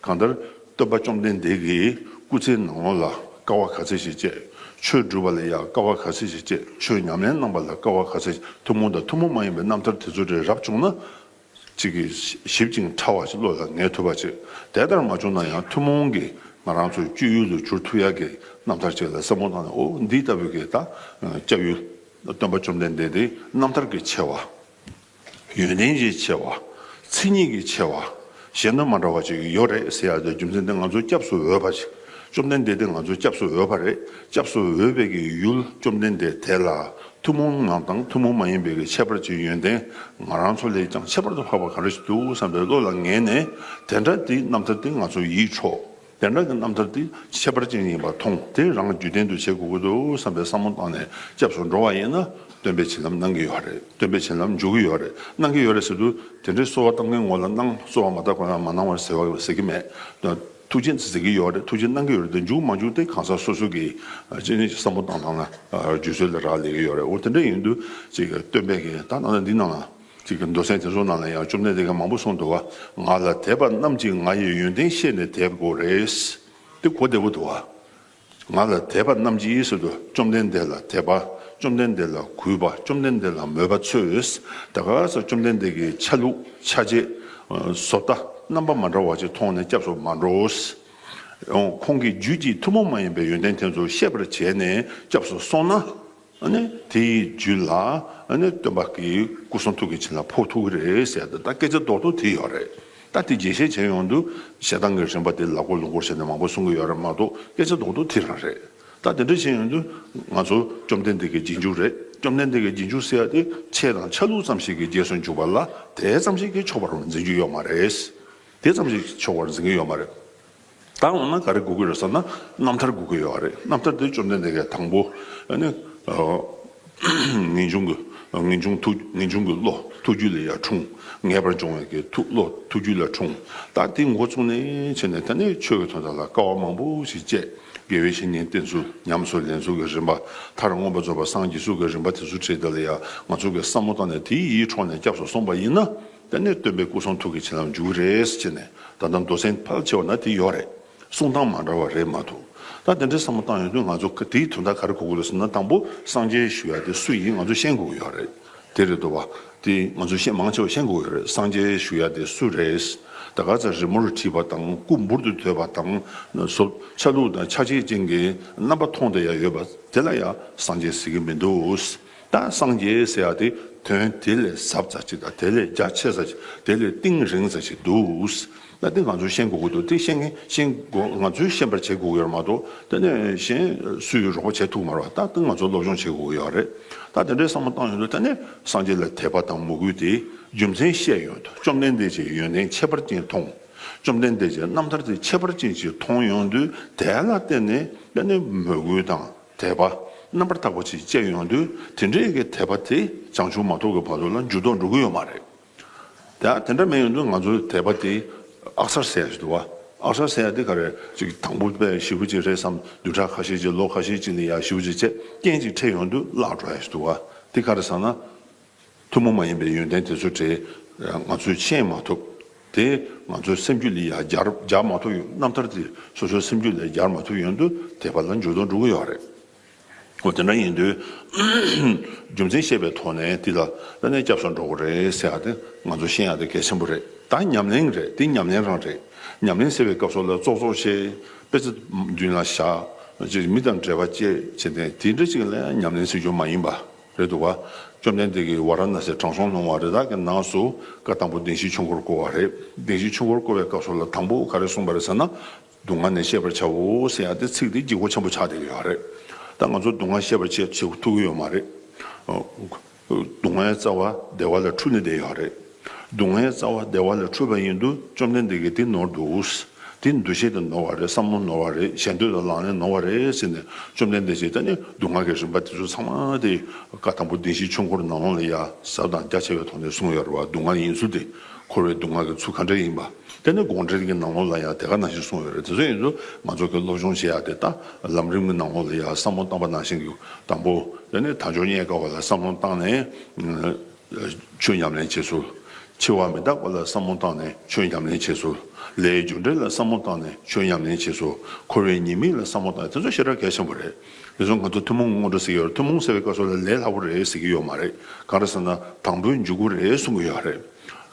གང་ལྟར་སྟོན་པ་བཅོམ་ལྡན་འདས་ཀྱི་སྐུ་ཚེའི་ནང་ལོགས་ལ་དཀའ་བ་ག་ཚོད་ཞིག་སྤྱད། ཆོས་སྒྲུབ་པ་ལ་ཡང་དཀའ་བ་ག་ཚོད་ཞིག་སྤྱད། ཆོས་ཉམས་ལེན་གནང་པ་ལ་དཀའ་བ་ག་ཚོད་ཞིག་ཐུན་མོང་དང་ཐུན་མོང་མ་ཡིན་པའི་རྣམ་ཐར་དེ་ཚོ་རེ་རབ་བྱུང་ན། གཅིག་གིས་ཞིབ་ཅིང་ཕྲ་བ་ཞིག་བློ་ལ་ངེས་ཐུབ་པ་ཅིག་དེ་ལྟར་མ་བྱུང་ན་ཡང་ཐུན་མོང་གི་ང་རང་ཚོའི་སྤྱོད་ཡུལ་དུ་གྱུར་ཐུབ་ཡག་གི་རྣམ་ཐར་ཅིག་ལ་བསམ་བློ་བཏང་ནས། འོ་འདི་ལྟ་བུའི་གི་ད་སྐྱབས་ཡུལ་སྟོན་པ་བཅོམ་ལྡན་འདས་དེ་རྣམ་ཐར་གྱི་ཆེ་བ། ཡོན་ཏན་གྱི་ཆེ་བ། མཚན་ཉིད་ཀྱི་ཆེ་བ། གཞན་དང་མ་འདྲ་བ་ཅིག་ཡོད་རེད་ཟེར་ཡག་དེ་རྒྱུ་མཚན་དེ་ང་ཚོ་སྐྱབས་སུ་འོས་པ་ཅིག་བཅོམ་ལྡན་འདས་དེ་ང་ཚོ་སྐྱབས་སུ་འོས་པ་རེད། སྐྱབས་སུ་འོས་པའི་གི་ཡུལ་བཅོམ་ལྡན་འདས་དེ་ལ། ཐུན་མོང་ངང་དང་ཐུན་མོང་མ་ཡིན་པའི་གི་ཁྱད་པར་གྱི་ཡོན་ཏན་ང་རང་ཚོ་ལས་ཀྱང་ཁྱད་པར་དུ་འཕགས་པ་ག་རེ་ཞིག་འདུག་བསམ་པའི་བློ་ལ་ངེས་ནས། དེ་འདྲ་དེའི་རྣམ་ཐར་དེ་ང་ཚོ་ཡིད་འཕྲོག་དེ་འདྲ་གི་རྣམ་ཐར་དེ་ཁྱད་པར་ཅན་ཡིན་པ་མཐོང་། དེ་རང་རྒྱུད་ལྡན་དུ་བྱེད་དགོས་ཀྱི་འདུག་བསམ་པའི་བསམ་བློ་བཏང་ནས་སྐྱབས་སུ་འགྲོ་བ་ཡིན་ན་སྟོན་པའི་བྱིན་རླབས་གནང་གི་ཡོད་རེད། སྟོན་པའི་བྱིན་རླབས་འཇུག་གི་ཡོད་རེད། གནང་གི་ཡོད་རེད་ཟེར་དུས་དེ་འདྲའི་གསོལ་བ་བཏབ་མཁན་ངོ་ལ་གནང་། གསོལ་བ་མ་བཏབ་མཁན་ལ་མ་གནང་བར་ཟེར་བ་ཟེར་གྱི་མེད། ཐུགས་རྗེ་ཟེར་གྱི་ཡོད་རེད། ཐུགས་རྗེ་གནང་གི་ཡོད་རེད། དེ་འཇུག་མ་འཇུག་དེ་གང་ཟག་སོ་སོ་གི་ཅི་ནས་བསམ་བློ་བཏང་སྟངས་ལ་རྗེས་སུ་ལ་རག་ལས་ཀྱི་ཡོད་རེད། འོ་དེ་འདྲ་ཡིན་དུས་ཅིག་སྟོན་པའི་གི་ད་ནང་ལ་འདི་ནང་ལ་ཅིག་གི་མདོ་ཚན་དེ་ཚོ་ནང་ལ་ཡང་བཅོམ་ལྡན་འདས་ཀྱིས་མང་པོ་གསུངས་འདུག་བ། ང་ལ་དད་པ་རྣམས་ཀྱིས་ང་ཡི་ཡོན་ཏན་ཤེས་ནས་དད་དགོས་རེད། དེ་གོ་བདེ་པོ་འདུག་བ། ང་ལ་དད་པ་རྣམས་ཀྱིས་ཟེར་དུས་བཅོམ་ལྡན་འདས་ལ་དད་པ། བཅོམ་ལྡན་འདས་ལ་གུས་པ། བཅོམ་ལྡན་འདས་ལ་མོས་པ་ཚོས་ད་ག་ས་བཅོམ་ལྡན་འདས་ཀྱི་ཆ་ལུགས་ཆ་བྱད། བཟོ་ལྟ་རྣམ་པ་མ་འདྲ་བ་ཅིག་མཐོང་ནས་སྐྱབས་སུ་མ་འགྲོ། ཁོང་གི་རྒྱུད་ཀྱི་ཐུན་མོང་མ་ཡིན་པའི་ཡོན་ཏན་དེ་ཚོ་ཤེས་པར་བྱས་ནས་སྐྱབས་སུ་སོང་ན། ཨ་ནི་དེའི་རྒྱུད་ལ་ཨ་ནི་སྟོན་པ་གི་སྐུ་གསུང་ཐུགས་ཀྱི་བྱིན་རླབས་ཕོག་ཐུབ་ཀྱི་རེད་ཟེར་ཏེ། ད་སྐད་ཆ་རྡོག་རྡོག་དེ་ཡོད་རེད། ད་དེ་རྒྱས་བཤད་བྱས་ཡོང་དུས་བཤད་སྟངས་ཀྱི་རིམ་པ་དེ་ལ་གོ་ལུང་སྐོར་བྱས་ནས་མང་པོ་གསུང་གི་ཡོད་རེད་མ་གཏོགས། སྐད་ཆ་རྡོག་རྡོག་དེ་རང་རེད། ད་དེ་འདྲ་བྱས་ཡོང་དུས་ང་ཚོ་བཅོམ་ལྡན་འདས་ཀྱི་རྗེས་འཇུག་རེད། བཅོམ་ལྡན་འདས་ཀྱི་རྗེས་འཇུག་ཟེར་ཡ་དེ་ཆོས་དང་ཆ་ལུགས་ཙམ་ཞིག་གི་རྗེས་སུ་འཇུག་པ་ལ་དེ་ཙམ་ཞིག་གིས་ཆོག་པར་འཛིན་རྒྱུ་ཡོད་མ་རེད། དེ་ཙམ་ཞིག་ཆོག་པར་འཛིན་གྱི་ཡོད་མ་རེད། ད་འོ་ན་ག་རེ་དགོས་ཀྱི་རེད་ཟེར་ན། རྣམ་ཐར་དགོས་ཀྱི་ཡོད་རེད། རྣམ་ཐར་དེ་བཅོམ་ལྡན་འདས་ཀྱིས་དང་པོ་ཨ་ནི་ངེས་འབྱུང་གི། ངེས་འབྱུང་ཐུགས། ངེས་འབྱུང་གི་བློ་ཐུགས་རྒྱུད་ལ་ཡར་འཁྲུངས། ངེས་པར་འབྱུང་བའི་གི་ཐུགས། བློ་ཐུགས་རྒྱུད་ལ་འཁྲུངས། ད་དེ་འགོ་བཙུགས་ནས་བྱས་ནས་ད་ནི་ཆོས་ཀྱི་དོན་དག་ལ་དཀའ་བ་མང་པོ་ཞིག་སྤྱད། དགེ་བའི་བཤེས་གཉེན་བསྟེན་ཚུལ། ཉམས་སུ་ལེན་ཚུལ་གྱི་རིམ་པ། མཐར་མངོན་པར་རྫོགས་པར་སངས་རྒྱས་ཚུལ་གྱི་རིམ་པ་དེ་ཚོ་བྲིས་དེ་ལ་ཡ་ང་ཚོ་གི་བསམ་བློ་བཏང་ནས་དེ་ཡིད་འཕྲོག་ནས་སྐྱབས་སུ་སོང་པ་ཡིན་ན། དེ་ནས་སྟོན་པའི་སྐུ་གསུང་ཐུགས་ཀྱི་བྱིན་རླབས་འཇུག་གི་རེད་ཟེར་ནས། ད་ལྟ་མདོ་སེམས་ཕལ་ཆེ་བ་ན་དེ་ཡོད་རེད། གསུང་སྟངས་མ་འདྲ་བ་རེད་མ་གཏོགས། ད་དེ་འདྲའི་བསམ་བློ་བཏང་ཡོང་དུས་ང་ཚོ་དེའི་དོན་དག་ག་རེ་གོ་དགོས་རེད་ཟེར་ན། དང་པོ་སངས་རྒྱས་ཞུ་ཡ་དེ་སུ་ཡིན་ང་ཚོ་ཤེས་དགོས་ཀྱི་ཡོད་རེད། དེ་རེད་འདུག་བ། དེ་ང་ཚོ་ཤེས། མང་ཆེ་བ་ཤེས་དགོས་ཀྱི་ཡོད་རེད། སངས་རྒྱས་ཞུ་ཡ་དེ་སུ་རེད། ད་ག་ཚོད་རི་མོར་བྲིས་པ་དང་སྐུ་འབུར་དུ་དོད་པ་དང་། བཟོ་ཆ་ལུགས་དང་ཆ་བྱད་ཅན་གྱི་རྣམ་པ་མཐོང་བསྡད་ཡ་ཡོད་པ་དེ་ལ་ཡ་སངས་རྒྱས་ཟེར་གྱི་མི་འདུག། ད་སངས་རྒྱས་ཟེར་ཡ་དེ་དོན་དེ་ལས་ཟབ་ཙམ་ཅིག་དང་། དེ་ལས་རྒྱ་ཆེ་ཙམ་ཅིག། དེ་ལས་གཏིང་རིང་ཙམ་ཅིག་འདུག། ད་དེ་ང་ཚོས་ཤེས་དགོས་ཀྱི་འདུག། དེ་ཤེས་མཁན་ཤེས་དགོས། ང་ཚོས་ཤེས་པར་བྱེད་དགོས་ཀྱི་ཡོད་མ་གཏོགས། དེ་ནས་གཞན་སུས་རོགས་པ་བྱེད་ཐུབ་མ་རེད་པ། ད་དེ་ང་ཚོས་སློབ་སྦྱོང་བྱེད་དགོས་ཀྱི་ཡོད་རེད། ད་དེ་འདྲའི་བསམ་བློ་བཏང་ཡོང་དུས། དེ་ནས་སངས་རྒྱས་ལ་དད་པ་དང་མོས་གུས་དེ་རྒྱུ་མཚན་བཤད་ཡོང་དུས། བཅོམ་ལྡན་འདས་ཀྱི་ཡོན་ཏན་ཁྱད་པར་ཅན་མཐོང་། བཅོམ་ལྡན་འདས་ཀྱི་རྣམ་ཐར་དེ་ཁྱད་པར་ཅན་ཞིག་མཐོང་ཡོང་དུས། དེ་ལ་བརྟེན་ནས་དེ་ནས་མོས་གུས་དང་དད་པ་རྣམ་པར་དག་པ་ཅིག་སྐྱེ་ཡོང་དུས། དེ་འདྲའི་གི་དད་པ་དེ་བྱང་ཆུབ་མ་ཐོབ་ཀྱི་བར་དུ་ལ་འགྱུར་ལྡོག་འགྲོ་གི་ཡོད་མ་རེད། ད་དེ་འདྲ་མེད་ཡོང་དུས་ང་ཚོའི་དད་པ་དེ་ཨག་ཚར་ཟེར་ཡ་ཞིག་འདུག་བ། ཨག་ཚར་ཟེར་ཡ་དེ་ག་རེ་ཅིག་དང་པོ་དཔེ་ཞེ་པོ་ཅིག་རེད་བསམ། བདུན་ཕྲག་ཁ་ཤས་ཅིག་ལོ་ཁ་ཤས་ཅིག་ལ་ཡ་ཞེ་པོ་ཅིག་བྱས། རྐྱེན་ཅིག་འཕྲད་ཡོང་དུས་བརླག་འགྲོ་ཡ་ཞིག་འདུག་བ། དེ་ག་རེ་ཟེར་ན། ཐུན་མོང་མ་ཡིན་པའི་ཡོན་ཏན་དེ་ཚོ་དེ་ང་ཚོས་ཤེས་མ་ཐུབ། དེ་ང་ཚོའི་སེམས་རྒྱུད་ལ་ཡ་སྦྱར་སྦྱར་མ་ཐུབ་ཡོང་། རྣམ་ཐར་དེ་སོ་སོའི་སེམས་རྒྱུད་ལ་སྦྱར་མ་ཐུབ་ཡོང་དུས་དད་པ་ལ་འགྱུར་ལྡོག་འགྲོ་གི་ཡོད་རེད། འོ་དེ་འདྲ་ཡིན་དུས། རྒྱུ་མཚན་ཤེས་པའི་ཐོག་ནས་དེ་ལ་ད་ནས་སྐྱབས་སུ་འགྲོ་དགོས་རེད་ཟེར་ཡ་དེ་ང་ཚོ་ཤེས་ཡ་དེ་གལ་ཆེན་པོ་རེད། ད་ཉམས་ལེན་རེད། དེ་ཉམས་ལེན་རང་རེད། ཉམས་ལེན་ཟེར་བའི་སྐབས་སུ་ལ་ཙོག་ཙོག་བྱས། དཔེ་ཆ་མདུན་ལ་བཞག་ཅིག་མི་དང་འབྲེལ་བ་བཅད་བྱས་ཏེ་དེ་འདྲ་ཅིག་ལ་ཉམས་ལེན་ཟེར་རྒྱུ་མ་ཡིན་པ་རེད་འདུག་བ། བཅོམ་ལྡན་འདས་ཀྱིས་ཝཱ་ར་ཎ་སིའི་དྲང་སྲོང་ལྷུང་བ་རི་དྭགས་ཀྱི་ནགས་སུ་བཀའ་དང་པོ་བདེན་བཞིའི་ཆོས་འཁོར་བསྐོར་བ་རེད། བདེན་བཞིའི་ཆོས་འཁོར་བསྐོར་བའི་སྐབས་སུ་ལ་དང་པོ་ག་རེ་གསུངས་པ་རེད་ཟེར་ན། སྡུག་བསྔལ་ནི་ཤེས་པར་བྱའོ་ཟེར་ཡ་དེ་ཚིག་དེ་ལྗིད་ཁོག་ཆེན་པོ་ཆགས་བསྡད་ཡོད་རེད། ད་ང་ཚོ་སྡུག་བསྔལ་ཤེས་པར་བྱེད་བྱེད་ཐུབ་ཀྱི་ཡོད་མ་རེད། སྡུག་བསྔལ་རྩ་བ་བདེ་བ་ལ་འཁྲུལ་ནས་བསྡད་ཡོད་རེད། སྡུག་བསྔལ་རྩ་བ་བདེ་བ་ལ་འཁྲུལ་བ་ཡིན་དུས་བཅོམ་ལྡན་འདས་ཀྱིས་དེ་ནོར་འདུག། དེ་འདུ་ཤེས་དེ་ནོར་བ་རེད། བསམ་བློ་ནོར་བ་རེད། ཞེ་འདོད་དང་ལག་ལེན་ནོར་བ་རེད་ཟེར་ནས་བཅོམ་ལྡན་འདས་ཀྱིས་ད་ནི་སྡུག་བསྔལ་གྱི་རིམ་པ་དེ་ཚོ་ཚང་མ་དེ་བཀའ་དང་པོ་བདེན་བཞིའི་ཆོས་འཁོར་ནང་ལོགས་ལ་ཡ་ཟབ་དང་རྒྱ་ཆེ་བའི་ཐོག་ནས་གསུངས་ཡོད་རེད་བ། སྡུག་བསྔལ་ཡིན་ཚུལ་དེ། འཁོར་བའི་སྡུག་བསྔལ་གྱི་ཚུལ་ག་འདྲ་ཡིན་པ། དེ་ནི་དགོངས་འགྲེལ་གྱི་ནང་ལོགས་ལ་ཡང་དེ་ག་ནང་བཞིན་གསུངས་ཡོད་རེད། དེ་ཚོ་ཡིན་དུས་ང་ཚོ་གི་སློབ་སྦྱོང་བྱེད་ཡ་དེ་ད་ལམ་རིམ་གྱི་ནང་ལོགས་ལ་ཡང་བསམ་བློ་བཏང་པ་ནང་བཞིན་གྱི། དང་པོ་དེ་ནི་དལ་འབྱོར་རྙེད་དཀའ་བ་ལ་བསམ་བློ་བཏང་ནས་ཆོས་ཉམས་ལེན་བྱེད་ཚུལ། འཆི་བ་མི་རྟག་པ་ལ་བསམ་བློ་བཏང་ནས་ཆོས་ཉམས་ལེན་བྱེད་ཚུལ། ལས་རྒྱུ་འབྲས་ལ་བསམ་བློ་བཏང་ནས་ཆོས་ཉམས་ལེན་བྱེད་ཚུལ། འཁོར་བའི་ཉེས་དམིགས་ལ་བསམ་བློ་བཏང་ནས། དེ་ཚོ་ཞེ་དྲག་གལ་ཆེན་པོ་རེད། དེ་ཚོ་ང་ཚོ་ཐུན་མོང་སྔོན་འགྲོ་ཟེར་གྱི་ཡོད་རེད། ཐུན་མོང་ཟེར་བའི་སྐབས་སུ་ལ་ལས་སླ་པོ་རེད་ཟེར་གྱི་ཡོད་མ་རེད། གང་རེད་ཟེར་ན་དང་པོའི་འཇུག་སྒོ་རེད་གསུང་གི་ཡོད་རེད།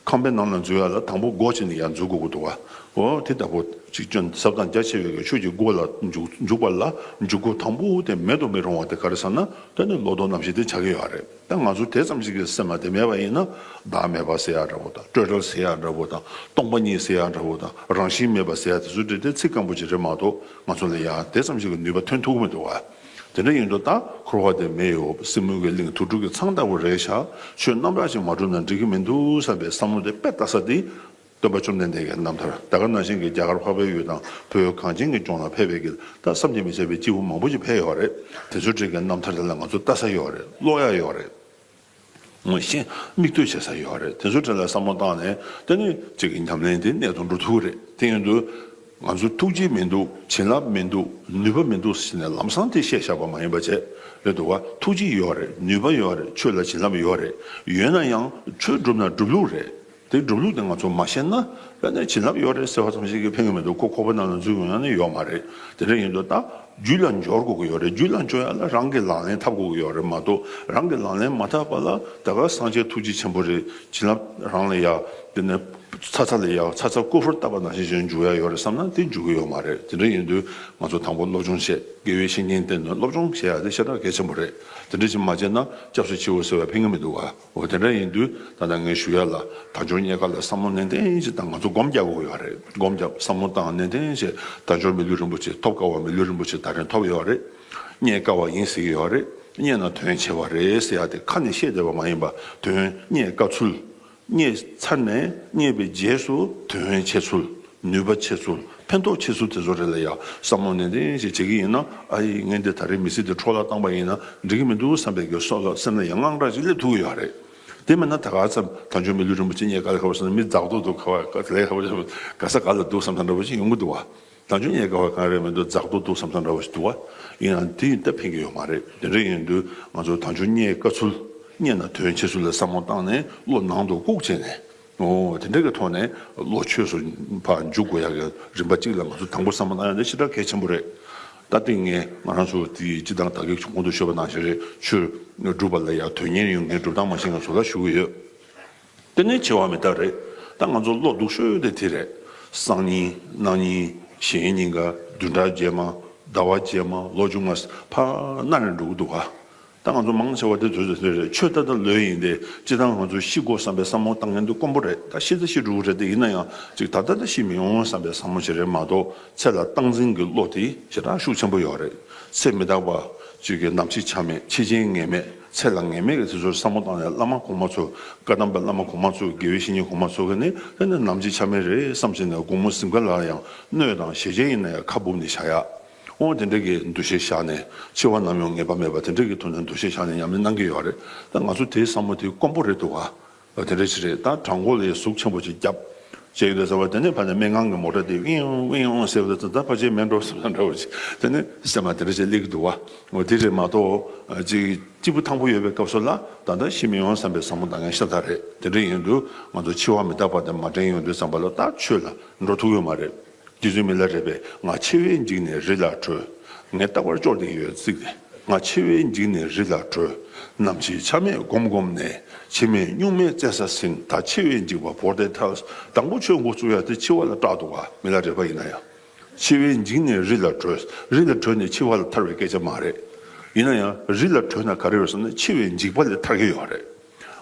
ཁང་པའི་ནང་ལ་འཛུལ་ཡ་ལ་དང་པོ་སྒོ་ཕྱེ་ནས་ཡར་འཛུལ་དགོས་ཀྱི་འདུག་བ། འོ་དེ་ལྟ་བུ་ཅིག་སྐྱོན་ཟབ་དང་རྒྱ་ཆེ་བའི་ཆོས་ཀྱི་སྒོ་ལ་འཇུག་འཇུག་པ་ལ་འཇུག་སྒོ་དང་པོ་དེ་མེད་དུ་མི་རུང་བ་དེ་ག་རེ་ཟེར་ན། དེ་ནི་ལོག་རྟོག་རྣམ་ཤེས་དེ་ཆགས་ཀྱི་ཡོད་རེད། ད་ང་ཚོ་དེ་ཙམ་ཞིག་གི་སེམས་ལ་དེ་མེད་པ་ཡིན་ན། བདག་མེད་པ་ཟེར་ཡ་འདྲ་པོ་དང་། སྤྲོས་བྲལ་ཟེར་ཡ་འདྲ་པོ་དང་། སྟོང་པ་ཉིད་ཟེར་ཡ་འདྲ་པོ་དང་། རང་བཞིན་མེད་པ་ཟེར་ཡ་དེ་ཚོ་དེ་དེ་ཚིག་སྐམ་པོ་ཅིག་རེད་མ་གཏོགས། ང་ཚོ་ལ་ཡ་དེ་ཙམ་ཞིག་གི་ནུས་པ་ཐོན་ཐུབ་ཀྱི་མི་འདུག་བ། དེ་འདྲ་ཡིན་དུས་ད་འཁོར་བ་དེ་མི་གཡོ་བ་སྲིན་མོའི་གི་གླིང་དུད་འགྲོ་གི་ཚང་ལྟ་བུ་རེད་ཤག། ཆོས་རྣམ་དག་ཅིག་མ་སྒྲུབ་ན་འགྲིག་གི་མི་འདུག་བསམ་པའི་བསམ་བློ་དེ་དཔེ་ལྟ་ས་དེ། སྟོན་པ་བཅོམ་ལྡན་འདས་ཀྱི་རྣམ་ཐར། ད་ག་ནང་བཞིན་གྱི་རྒྱ་གར་འཕགས་པའི་ཡུལ་དང་བོད་གངས་ཅན་གྱི་ལྗོངས་ལ་ཕེབས་པའི་གི་ད་བསམ་གྱིས་མི་ཁྱབ་པའི་སྐྱེས་བུ་མང་པོ་ཅིག་ཕེབས་ཡོད་རེད། དེ་ཚོའི་གྲས་ཀྱི་རྣམ་ཐར་དེ་ལ་ང་ཚོ་ལྟ་ས་ཡོད་རེད། ཀློག་ཡ་ཡོད་རེད། ངོ་ཤེས་མིག་ལྟོས་བྱེད་ས་ཡོད་རེད། དེ་ཚོའི་གྲས་ལ་བསམ་བློ་བཏང་ནས་དེ་ནི་ཅིག་གི་ཉམས་ལེན་དེ་གནད་དུ་འགྲོ་ཐུབ་རེད། དེ་ཡིན་དུས་ང་ཚོ་ཐུགས་རྗེ་མི་འདུག། བྱིན་རླབས་མི་འདུག། ནུས་པ་མི་འདུག་ཟེར་ནས་ལམ་སང་དེ་བཤད་བཞག་པ་མ་ཡིན་པ་བྱས། རེད་འདུག་བ། ཐུགས་རྗེ་ཡོད་རེད། ནུས་པ་ཡོད་རེད། ཆོས་ལ་བྱིན་རླབས་ཡོད་རེད། ཡོད་ན་ཡང་ཆོས་སྒྲུབ་ན་སྒྲུབ་ལུགས་རེད། དེ་སྒྲུབ་ལུགས་དེ་ང་ཚོ་མ་ཤེས་ན། ད་ནི་བྱིན་རླབས་ཡོད་རེད་ཟེར་བ་ཙམ་ཞིག་གིས་ཕན་གྱི་མི་འདུག། ཁོ་ཁོག་པ་ནང་ལ་འཛུལ་ཡོང་ཡ་ནི་ཡོད་མ་རེད། དེ་འདྲ་ཡིན་དུས་ད་ རྒྱུད་ལ་འབྱོར་དགོས་ཀྱི་ཡོད་རེད། རྒྱུད་ལ་འབྱོར་ཡ་ལ་རང་གིས་ལག་ལེན་འཐབ་དགོས་ཀྱི་ཡོད་རེད་མ་གཏོགས། རང་གིས་ལག་ལེན་མ་འཐབ་པ་ལ་ད་ག་སངས་རྒྱས་ཐུགས་རྗེ་ཆེན་པོ་རེད། བྱིན་རླབས་རང་ལ་ཡ། དེ་ནས་ཚ་ཚ་ལ་ཡ། ཚ་ཚ་ཀོ་ཧྥུར་བཏབ་པ་ནང་བཞིན་ཞིག་འཇུག་ཡ་ཡོད་རེད་བསམ་ན་དེ་འཇུག་གི་ཡོད་མ་རེད། དེ་འདྲ་ཡིན་དུས་ང་ཚོ་དང་པོ་སློབ་སྦྱོང་བྱེད། དགེ་བའི་བཤེས་གཉེན་བསྟེན་ནས་སློབ་སྦྱོང་བྱེད་ཡ་དེ་ཞེ་དྲག་གལ་ཆེན་པོ་རེད། དེ་འདྲ་ཅིག་མ་བྱས་ན་སྐྱབས་སུ་མཆིའོ་ཟེར་བ་ཕན་གྱི་མི་འདུག་ག་འོ་དེ་འདྲ་ཡིན་དུས་ད་ལྟ་ངས་ཞུ་ཡ་ལ་དལ་འབྱོར་རྙེད་དཀའ་ལ་བསམ་བློ་ནན་ཏན་ཞིག་བཏང་། ང་ཚོ་སྒོམ་རྒྱག་དགོས་ཀྱི་ཡོད་རེད། སྒོམ་རྒྱག་བསམ་བློ་བཏང་ནན་ཏན་ཞིག་དལ་འབྱོར་མི་ལུས་རིན་པོ་ཆེ། ཐོབ་དཀའ་བ་མི་ལུས་རིན་པོ་ཆེ་ད་རིང་ཐོབ་ཡོད་རེད། རྙེད་དཀའ་བ་ཡིན་ཟེར་གྱི་ཡོད་རེད། རྙེད་ན་དོན་ཆེ་བ་རེད་ཟེར་ཡ་དེ་ཁ་ནས་བཤད་བསྡད་པ་མ་ཡིན་པ། དོན་རྙེད་དཀའ་ཚུལ། རྙེད་ཚར་ནས་རྙེད་པའི་རྗེས་སུ་དོན་ཆེ་ཚུལ། ནུས་པ་ཆེ་ཚུལ། ཕན་ཐོགས་ཆེ་ཚུལ་དེ་ཚོ་རེད་ལ་ཡ། བསམ་བློ་ནན་ཏན་ཞིག་བྱེད་ཀྱི་ཡིན་ན། ཨ་ཡི་ངས་འདི་ད་རེས་མི་ཚེ་འདི་འཕྲོ་བརླག་བཏང་པ་ཡིན་ན་འགྲིག་གི་མི་འདུག་བསམ་པའི་གི་སོགས་ལ་སེམས་ལ་ཡང་དངངས་སྐྲག་ཅིག་སླེབས་ཐུབ་ཀྱི་ཡོད་རེད། དེ་མིན་ན་ད་ག་ཙམ་དལ་འབྱོར་མི་ལུས་རིན་པོ་ཆེ་རྙེད་དཀའ་ལས་ཁག་པོ་བྱུང་ན་མི་རྫག་རྡོ་འདུག་ག་བ་ག་ལས་ཁག་པོ་ག་ས་ག་ལ་འདུག་བསམ་བསམ་འདྲ་པོ་ཞིག་ཡོང་གི་འདུག་བ། དལ་འབྱོར་རྙེད་དཀའ་བ་གང་རེད་མི་འདུག་རྫག་རྡོ་འདུག་བསམ་བསམ་འདྲ་པོ་ཞིག་འདུག་བ། ཡིན་ཡང་དེ་ཡིན་ད་ཕན་གྱི་ཡོད་མ་རེད། དེ་འདྲ་ཡིན་དུས་ང་ཚོ་དལ་འབྱོར་རྙེད་དཀའ་ཚུལ། རྙེད་ན་དོན་ཆེ་ཚུལ་ལ་བསམ་བློ་བཏང་ནས་བློ་ནང་དུ་བཀུག་བྱས་ནས། འོ་དེ་འདྲ་གི་ཐོག་ནས་བློ་ཆོས་སུ་ཕར་འཇུག་དགོས་ཡག་གི་རིམ་པ་གཅིག་ལ་ང་ཚོ་དང་པོ་བསམ་བློ་བཏང་ཡག་དེ་ཞེ་དྲག་གལ་ཆེན་པོ་རེད། ད་ལྟ་ངས་ང་རང་ཚོ་དེ་སྤྱི་བཏང་ད་གིན་གོང་དུ་ཞུས་པ་ནང་བཞིན་རེད། ཆོས་སྒྲུབ་པ་ལ་ཡང་དོན་གཉེར་ཡོང་མཁན་སྒྲུབ་སྟངས་མ་ཤེས་མཁན་ཚོ་ལ་ཞུ་གི་ཡོད། དེ་ནས་འཆི་བ་མི་རྟག་རེད། ད་ང་ཚོ་བློ་སྡུག་ཤོས་དེ་དེ་རེད། སང་ཉིན་གནངས་ཉིན་གཞེས་ཉིན་ག་བདུན་ཕྲག་རྗེས་མ་ཟླ་བ་རྗེས་མ་ལོ་མཇུག་མ་ཕར་ནར་འགྲོ་གི་འདུག་ག་ད་ང་ཚོ་མང་ཆེ་བ་དེ་དུས་དེ་རེད། ཆོས་ལྟ་ལྟ་ལོས་ཡིན་ཏེ་སྤྱི་བཏང་ང་ཚོ་ཤི་དགོས་བསམ་པའི་བསམ་བློ་བཏང་མཁན་དེ་དཀོན་པོ་རེད། ད་ཤི་ད་ཤི་འགྲོ་གི་རེད་དེ། ཡིན་ན་ཡང་ཅིག་ད་ལྟ་ད་ཤི་མི་ཡོང་བསམ་པའི་བསམ་བློ་ཞིག་རེད་མ་གཏོགས། ཚེ་ལ་སྟངས་འཛིན་གྱི་བློ་དེ་ཞེ་དྲག་ཤུགས་ཆེན་པོ་ཡོད་རེད། ཚེ་མི་རྟག་པ་ཅིག་གི་ནམ་འཆི་ཆ་མེད། འཆི་རྐྱེན་ངེས་མེད། ཚེ་ལ་ངེས་མེད་ཀྱི་དེ་ཚོར་བསམ་བློ་བཏང་ནས་བླ་མ་གོང་མ་ཚོ། བཀའ་གདམས་པའི་བླ་མ་གོང་མ་ཚོ། དགེ་བའི་བཤེས་གཉེན་གོང་མ་ཚོ་གིས་ནི་དེ་ནི་ནམ་འཆི་ཆ་མེད་རེད་བསམ་བྱས་ནས་དགོང་མོ་གཟིམ་ཁ་ལ་ཡང་སྣོད་དང་ཞལ་ཆད་ཡིན་ན་ཡང་ཁ་སྦུབ་ནས་བཞག་ཡ། འོ་དེ་འདྲ་གི་འདུ་ཤེས་བཞག་ནས། འཆི་བ་ནམ་ཡོང་ངེས་པ་མེད་པ་དེ་འདྲ་གི་ཐོག་ནས་འདུ་ཤེས་བཞག་ནས་ཉམས་ལེན་གནང་གི་ཡོད་རེད། ད་ང་ཚོ་དེའི་བསམ་བློ་དེ་དཀོན་པོ་རེད་འདུག་ག་དེ་འདྲ་ཞིག་རེད། ད་བྲང་ཁོག་ལ་ཡ་ཟུག་ཆེན་པོ་ཅིག་བརྒྱབ། བྱས་ཡོད་དེ་ཟེར་བ་དེ་ནས་ཕ་ནས་སྨན་ཁང་གི་མོ་ཊ་དེ་ཝིང་ཝིང་ཟེར་བ་དེ་ད་ཕལ་ཆེར་མེད་འགྲོ་བསམ་ས་འདྲ་བོ་ཅིག་དེ་ནས་སེམས་ལ་དེ་འདྲ་ཞིག་སླེབས་ཀྱི་འདུག་བ། འོ་དེ་རེད་མ་གཏོགས་ཅིག་སྐྱིད་པོ་ཐང་པོ་ཡོད་པའི་སྐབས་སུ་ལ་ད་ལྟ་ཤི་མི་ཡོང་བསམ་པའི་བསམ་བློ་བཏང་མཁན་ཤ་སྟག་རེད། དེ་འདྲ་ཡིན་དུས་ང་ཚོ་འཆི་བ་མི་རྟག་པ་དེ་མ་དྲན་ཡོང་དུས་ཙམ་པ་ལ་ད་ཆོས་ལ་འགྲོ་ཐུབ་ཡོད་མ་རེད། རྗེ་བཙུན་མི་ལ་རས་པས། ང་འཆི་བས་འཇིགས་ནས་རི་ལ་བྲོས། ངས་རྟག་པར་སྐྱོར་བསྡད་ཡོད་ཚིག་དེ། ང་འཆི་བས་འཇིགས་ནས་རི་ལ་བྲོས། ནམ་འཆི་ཆ་མེད་སྒོམ་སྒོམ་ནས། འཆི་མེད་གཉུག་མའི་བཙན་ས་ཟིན། ད་འཆི་བས་འཇིགས་པ་བོར་ཏེ་ཐལ། དང་པོ་ཆོས་འགོ་བཙུགས་ཡ་དེ་འཆི་བ་ལ་སྐྲག་འདུག་ག་མི་ལ་རས་པ་ཡིན་ན་ཡང་། འཆི་བས་འཇིགས་ནས་རི་ལ་བྲོས། རི་ལ་བྲོས་ནས་འཆི་བ་ལ་ཐར་བའི་སྐད་ཆ་མ་རེད། ཡིན་ན་ཡང་རི་ལ་བྲོས་ན་ག་རེ་ཡོད་ཟེར་ན་འཆི་བའི་འཇིགས་པ་ལས་ཐར་གྱི་ཡོད་རེད།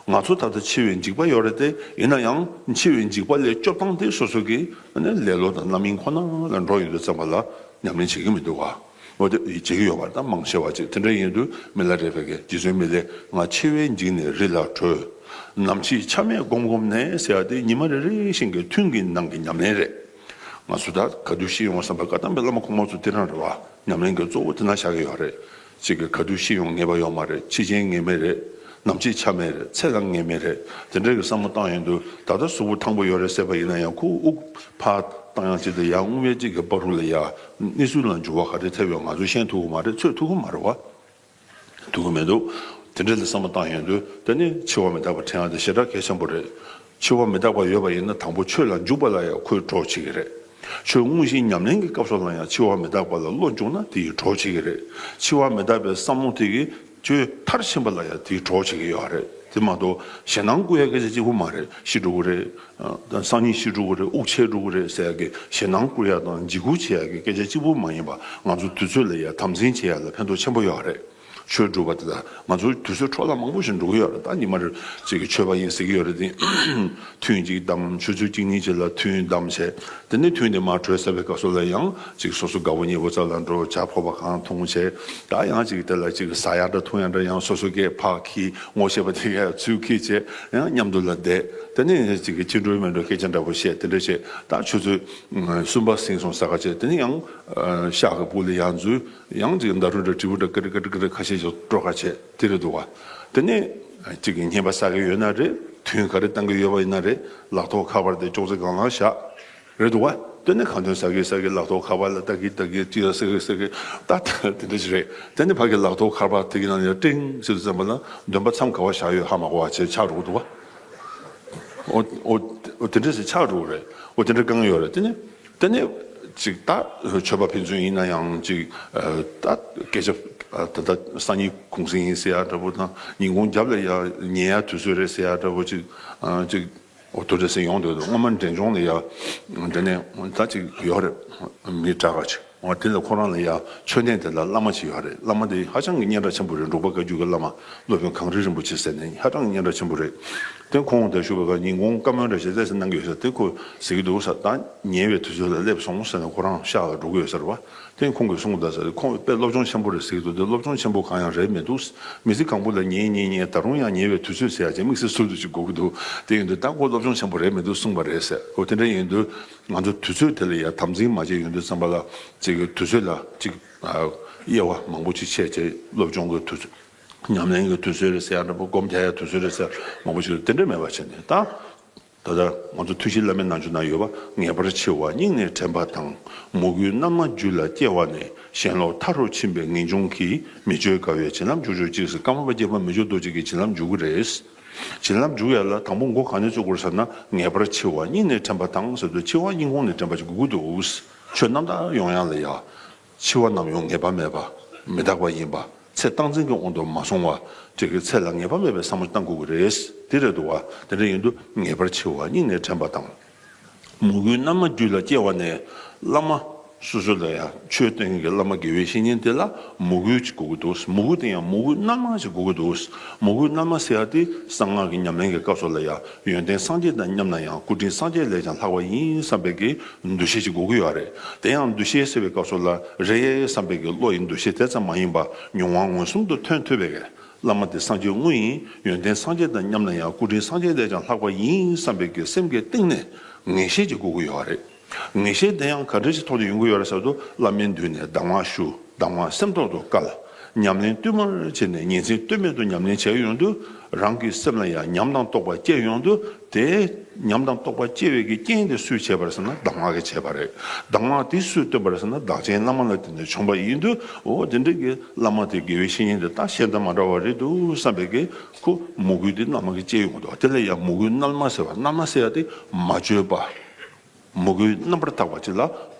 ང་ཚོ་ད་ལྟ་འཆི་བའི་འཇིགས་པ་ཡོད་རེད་དེ། ཡིན་ན་ཡང་འཆི་བའི་འཇིགས་པ་ལས་སྐྱོབ་སྟངས་དེ་སོ་སོ་གི་ནི་ལེ་ལོ་དང་རྣམ་གཡེང་ཁོ་ན་ལ་འགྲོ་ཡོད་དུས་ཙམ་པ་ལ་ཉམས་ལེན་བྱེད་ཀྱི་མི་འདུག་ག་འོ་དེ་བྱེད་ཀྱི་ཡོད་པ་རེད། ད་མང་ཆེ་བ་ཅིག་དེ་འདྲ་ཡིན་དུས་མི་ལ་རས་པ་གིས། རྗེ་བཙུན་མི་ལས། ང་འཆི་བས་འཇིགས་ནས་རི་ལ་བྲོས། ནམ་འཆི་ཆ་མེད་སྒོམ་སྒོམ་ནས་ཟེར་ཡ་དེ་ཉི་མ་རེ་རེ་བཞིན་གྱི་ཐུན་གྱི་ནང་གི་ཉམས་ལེན་རེད། ང་ཚོ་ད་ག་དུས་ཤི་ཡོང་བསམ་པའི་བཀའ་གདམས་པའི་བླ་མ་གོང་མ་ཚོ་དེ་རང་རེད་བ། ཉམས་ལེན་གྱི་གཙོ་བོ་དེ་ན་བཞག་གི་ཡོད་རེད། གཅིག་གིས་ག་དུས་ཤི་ཡོང་ངེས་པ་ཡོད་མ་རེད། འཆི་རྐྱེན་ངེས་མེད་རེད། ནམ་འཆི་ཆ་མེད་རེད། ཚེ་ལ་ངེས་མེད་རེད། དེ་འདྲ་གི་བསམ་བློ་བཏང་ཡོང་དུས་ད་ལྟ་གཟུགས་པོ་ཐང་པོ་ཡོད་རེད་ཟེར་བ་ཡིན་ན་ཡང་ཁོ་དབུགས་ཕར་བཏང་ཡག་ཅིག་དང་ཡར་རྔུབ་ཡག་ཅིག་གི་བར་དུ་ལ་ཡ་གནས་ཚུལ་ལ་འགྱུར་བ་ག་རེ་ཐེབས་ཡོང་ང་ཚོས་ཤེས་ཐུབ་ཀྱི་མ་རེད། ཚོད་ཐུབ་ཀྱི་མ་རེད་བ། ཐུབ་ཀྱི་མི་འདུག་དེ་འདྲ་ལ་བསམ་བློ་བཏང་ཡོང་དུས་དེ་ནི་འཆི་བ་མི་རྟག་པ་དྲན་ཡག་དེ་ཞེ་དྲག་གལ་ཆེན་པོ་རེད། འཆི་བ་མི་རྟག་པ་ཡོད་པ་ཡིན་ན་དང་པོ་ཆོས་ལ་འཇུག་པ་ལ་ཡང་ཁོས་གྲོགས་བྱེད་ཀྱི་རེད། ཆོས་དངོས་གཞི་ཉམས་ལེན་གྱི་སྐབས་སུ་ལ་ཡང་འཆི་བ་མི་རྟག་པ་ལ་བློ་འཇུག་ན་དེ་ཡིས་གྲོགས་བྱེད་ཀྱི་རེད། འཆི་བ་མི་རྟག་པའི་བསམ་བློ་དེ་གིས་ཆོས་མཐར་ཕྱིན་པ་ལ་ཡང་དེས་གྲོགས་བྱེད་ཀྱི་ཡོད་རེད། དེ་མ་གཏོགས་ཞེད་སྣང་སྐུལ་ཡག་སྐད་ཆ་གཅིག་པུ་མ་རེད། ཤི་འགྲོ་གི་རེད། ཨ་སང་ཉིན་ཤི་འགྲོ་གི་རེད། དབུགས་ཆད་འགྲོ་གི་རེད་ཟེར་ཡག་གི་ཞེད་སྣང་སྐུལ་ཡག་དང་འཇིགས་སྐུལ་བྱེད་ཡག་གི་སྐད་ཆ་གཅིག་པུ་མ་ཡིན་པ། ང་ཚོ་དུས་ཚོད་ལ་ཡ་དམ་འཛིན་བྱེད་ཡག་ལ་ཕན་ཐོགས་ཆེན་པོ་ཡོད་རེད། ཆོས་སྒྲུབ་པ་དེ་དག་ང་ཚོ་དུས་ཚོད་འཕྲོ་བརླག་མང་པོ་ཞིག་འགྲོ་གི་ཡོད་རེད། ད་ཉི་མ་རེ་གཅིག་གི་ཆོས་པ་ཡིན་ཟེར་གྱི་ཡོད་རེད་དེ། ཐུན་གཅིག་བསྡམས། ཆུ་ཚོད་གཅིག་གཉིས་ཅིག་ལ་ཐུན་བསྡམས་བྱས། དེ་ནས་ཐུན་དེ་མར་གྲོལ་ཚར་བའི་སྐབས་སུ་ལ་ཡང་ཅིག་སོ་སོ་དགའ་པོ་ཉེ་པོ་རྩ་ལ་འགྲོ། ཇ་ཕོར་པ་གང་འཐུང་བྱས། ད་ཡང་ཅིག་དེ་ལ་ཅིག་ཟ་ཡག་འདྲ་འཐུང་ཡག་འདྲ་ཡང་སོ་སོ་སྐད་ཕར་འཁྱེར། ངོ་ཤེས་པ་དེ་གས་ཚུར་འཁྱེར་བྱས། ཡང་མཉམ་དུ་ལ་བསྡད། དེ་ནས་ཅིག་གི་ཅི་འགྲོ་མི་འགྲོ་སྐད་ཆ་འདྲ་པོ་བཤད། དེ་འདྲ་བྱས། ད་ཆུ་ཚོད་གསུམ་པ་ཟིན་སོང་ཟེར་ག་བྱས། དེ་ནས་ཡང་ཤག་གི་སྦུག་ལ་ཡར་འཛུལ། ཡང་ཅིག་ཟླ་གྲོགས་འདྲ་དྲིལ་བུ་འདྲ་ཀི་རི་ཀི་རི་ཀི་རི་ཁ་ཤས་ཤིག་དཀྲོལ་ག་བྱས། དེ་རེད་འདུག་ག་དེ་ནས་ཅིག་གི་བསྙེན་པ་བསགས་ཀྱི་ཡོད་ན་རེད། ཐུན་ག་རེ་བཏང་གི་ཡོད་པ་ཡིན་ན་རེད། ལག་ཐོག་ཁ་པར་དེ་ཅོག་ཙེ་སྒང་ལ་བཞག་རེད་འདུག་ག་དེ་ནས་ཁ་འདོན་ཟ་གི་ཟ་གི་ལག་ཐོག་ཁ་པར་ལ་ལྟ་གི་ལྟ་གི་ཅི་ཡ་ཟེར་གི་ཟེར་གི་ད་ད་དེ་འདྲ་ཞིག་རེད། དེ་ནས་ཕ་གི་ལག་ཐོག་ཁ་པར་དེ་གི་ནང་ནས་ཀྲིང་ཟེར་དུས་ཙམ་པ་ལ་འདོན་པ་མཚམས་ག་པར་བཞག་ཡོད་ཧ་མ་གོ་བ་བྱས་ཆགས་འགྲོ་གི་འདུག་ག་འོ་འོ་འོ་དེ་འདྲ་ཞིག་ཆགས་འགྲོ་གི་རེད། འོ་དེ་འདྲ་དཀའ་ངལ་ཡོད་རེད། དེ་ནས་དེ་ནས་ ཅིག་ད་ཆོས་པ་ཕན་ཚུན་ཡིན་ན་ཡང་ཅིག་ད་སྐད་ཆ་ད་ལྟ་སང་ཉིན་གུང་སེང་ཡིན་ཟེར་ཡ་འདྲ་པོ་དང་ཉིན་གུང་རྒྱབ་ལ་ཡ་ཉལ་ཡ་དུས་ཚོད་རེད་ཟེར་ཡ་འདྲ་པོ་ཅིག་ཅིག་འོ་དོ་འདྲ་ཟེར་ཡོང་འདུག་སྔོན་མ་འབྲས་ལྗོངས་ལ་ཡ་འདི་ནས་ད་ཅིག་ཡོད་རེད། མི་དྲག་ག་ཅིག་འོ་དེ་ལ་ཁོ་རང་ལ་ཡ་མཆོད་རྟེན་དེ་ལ་བླ་མ་ཅིག་ཡོད་རེད། བླ་མ་དེ་ཧ་ཅང་གི་སྙན་གྲགས་ཆེན་པོ་རེད། འབྲུག་པ་བཀའ་བརྒྱུད་ཀྱི་བླ་མ་སློབ་དཔོན་གངས་རི་རིན་པོ་ཆེ་ཟེར་ནས་ཧ་ཅང་གི་སྙན་གྲགས་ཆེན་པོ་རེད། དེ་ཁོང་དེ་བཞུགས་པའི་སྐབས་ཉིན་གུང་བཀའ་མོལ་འདྲ་ཞིག་བལྟས་ཟེར་གནང་གི་ཡོད་ས་དེ་ཁོ་ཟེར་གི་འདུག་ས། ད་ཉལ་བའི་དུས་ཚོད་ལ་སླེབས་སོང་ཟེར་ནས་ཁོ་རང་ཤག་ལ་འགྲོ་གི་ཡོད་ས་རེད་བ། དེ་ཁོང་གིས་གསུངས་གདའ་ས་རེད། ཁོང་དཔེ་སློབ་སྦྱོང་ཆེན་པོ་རེད་ཟེར་གི་འདུག་དེ་སློབ་སྦྱོང་ཆེན་པོ་གང་ཡང་རེད་མི་འདུག་མི་ཚེ་གང་པོ་ལ་ཉལ་ཉལ་ཉལ་ད་རུང་ཡང་ཉལ་བའི་དུས་ཚོད་ཟེར་ཡ་ཅིག་དམིགས་བསལ་ཚུལ་དུ་ཅིག་དགོས་ཀྱི་འདུག་དེ་ཡིན་དུས་ད་ཁོ་སློབ་སྦྱོང་ཆེན་པོ་རེད་མི་འདུག་གསུངས་པ་རེད་ཟེར། འོ་དེ་འདྲ་ཡིན་དུས་ང་ཚོ་དུས་ཚོད་དེ་ལ་ཡ་དམ་འཛིན་མ་བྱས་ཡོང་དུས་ཙམ་པ་ལ་ཅིག་དུས་ཚོད་ལ་ཅིག་དབྱེ་བ་མང་པོ་ཅིག་ཕྱེ་བྱས་སློབ་སྦྱོང་གི་དུས་ཚོད། ཉམས་ལེན་གྱི་དུས་ཚོད་རེད་ཟེར་ཡ་འདྲ་པོ། སྒོམ་རྒྱག་ཡ་དུས་ཚོད་རེད་ཟེར་ཡ་མང་པོ་ཞིག་དེ་འདྲ་མེད་པ་བྱས་ནས་ད། ད་ལྟ་ང་ཚོ་ཐུགས་བཞེད་བླ་མའི་རྣམ་འགྱུར་ན་ཡོད་པ། ངེས་པར་འཆི་བ་སྙིང་ནས་དྲན་པ་དང་། མོས་གུས་རྣལ་མ་རྒྱུད་ལ་སྐྱེ་བ་ནས། ཞེན་ལོག་མཐའ་རུ་ཕྱིན་པའི་ངེས་འབྱུང་གིས། མི་བསྐྱོད་དགའ་བའི་བྱིན་རླབས་འཇུག་གྱུར་ཅིག་ཟེར། ཀརྨ་པ་དགྱེས་པ་མི་བསྐྱོད་རྡོ་རྗེ་གི་བྱིན་རླབས་འཇུག་གི་རེད། བྱིན་རླབས་འཇུག་ཡ་ལ་དང་པོ་མགོ་ག་ནས་ཚོད་དགོས་ཟེར་ན། ངེས་པར་འཆི་བ་སྙིང་ནས་དྲན་པ་དང་ཟེར་དུས་འཆི་བ་སྙིང་ཁོང་ནས་དྲན་པ་ཅིག་དགོས་ཀྱི་འདུག་ཆོས་རྣམ་དག་ཡོང་ཡ་ལ་ཡ། འཆི་བ་ནམ་ཡང་ངེས་པ་མེད་པ། མི་རྟག་པ་ཡིན་པ། ཚེ་རྟག་འཛིན་གྱི་དབང་དུ་མ་སོང་བ། དེ་གི་ཚེ་ལ་ངེས་པ་མེད་པའི་བསམ་བློ་བཏང་དགོས་ཀྱི་རེད། དེ་རེད་འདུག་བ། དེ་འདྲ་ཡིན་དུས་ངེས་པར་འཆི་བ་སྙིང་ནས་དྲན་པ་དང་། མོས་གུས་རྣལ་མ་རྒྱུད་ལ་སྐྱེ་བ་ནས། བླ་མ་སོ་སོ་ལ་ཡང་ཆོས་སྟོན་མཁན་གྱི་བླ་མ་དགེ་བའི་བཤེས་གཉེན་དེ་ལ་མོས་གུས་ཅིག་དགོས་ཀྱི་འདུག་མོས་གུས་དེ་ཡང་མོས་གུས་རྣལ་མ་ཞིག་དགོས་ཀྱི་འདུག་མོས་གུས་རྣལ་མ་ཟེར་ཡ་དེ་གསང་སྔགས་ཀྱི་ཉམས་ལེན་གྱི་སྐབས་སུ་ལ་ཡང་ཡོན་ཏན་སངས་རྒྱས་དང་མཉམ་ན་ཡང་སྐུ་དྲིན་སངས་རྒྱས་ལས་ཀྱང་ལྷག་པ་ཡིན་བསམ་པའི་གི་འདུ་ཤེས་ཅིག་དགོས་ཀྱི་ཡོད་རེད། དེ་ཡང་འདུ་ཤེས་ཟེར་བའི་སྐབས་སུ་ལ་རེད་བསམ་པའི་གི་བློ་ཡི་འདུ་ཤེས་དེ་ཙམ་མ་ཡིན་པ། མྱོང་བ་མངོན་སུམ་དུ་ཐོན་ཐུབ་པའི་གི་བླ་མ་དེ་སངས་རྒྱས་དངོས་ཡིན། ཡོན་ཏན་སངས་རྒྱས་དང་མཉམ་ན་ཡང་སྐུ་དྲིན་སངས་རྒྱས་ལས་ཀྱང་ལྷག་པ་ཡིན་བསམ་པའི་གི་སེམས་ཀྱི་གཏིང་ནས་ངེས་ཤེས་ཅིག་དགོས་ཀྱི་ཡོད་རེད། ངེས་ཤེས་དེ་ཡང་ག་འདྲ་ཞིག་ཐོག་ཏུ་ཡོང་གི་ཡོད་རེད་ཟེར་དུས། བླ་མའི་མདུན་ནས་གདམས་ངག་ཞུ། གདམས་ངག་སེམས་ཐོག་ཏུ་བཀལ། ཉམས་ལེན་བསྟུད་མར་བྱས་ནས་ཉིན་མཚན་ལྟོས་མེད་དུ་ཉམས་ལེན་བྱས་ཡོང་དུས། རང་གི་སེམས་ལ་ཡང་ཉམས་དང་རྟོགས་པ་སྐྱེ་ཡོང་དུས། དེ་ཉམས་དང་རྟོགས་པ་སྐྱེ་བའི་གི་རྐྱེན་དེ་སུས་བྱས་པ་རེད་ཟེར་ན་གདམས་ངག་གིས་བྱས་པ་རེད། གདམས་ངག་དེ་སུས་སྟོན་པ་རེད་ཟེར་ན་བདག་ཆེན་བླ་མ་ལ་བརྟེན་ནས་བྱུང་བ་ཡིན་དུས། འོ་དེ་འདྲ་གི་བླ་མ་དེ་དགེ་བའི་བཤེས་གཉེན་དེ་ད་གཞན་དང་མ་འདྲ་བ་རེད་འདུག་བསམ་པའི་གི་ཁོ་མོས་གུས་དེ་རྣལ་མ་གིས་སྐྱེ་ཡོང་གི་འདུག་དེ་ལ་ཡང་མོས་གུས་རྣལ་མ་ཟེར་བ། རྣལ་མ་ཟེར་ཡ་དེ་མ་བཅོས་པ། མོས་གུས་རྣམ་པར་དག་པ་ཅིག་ལ།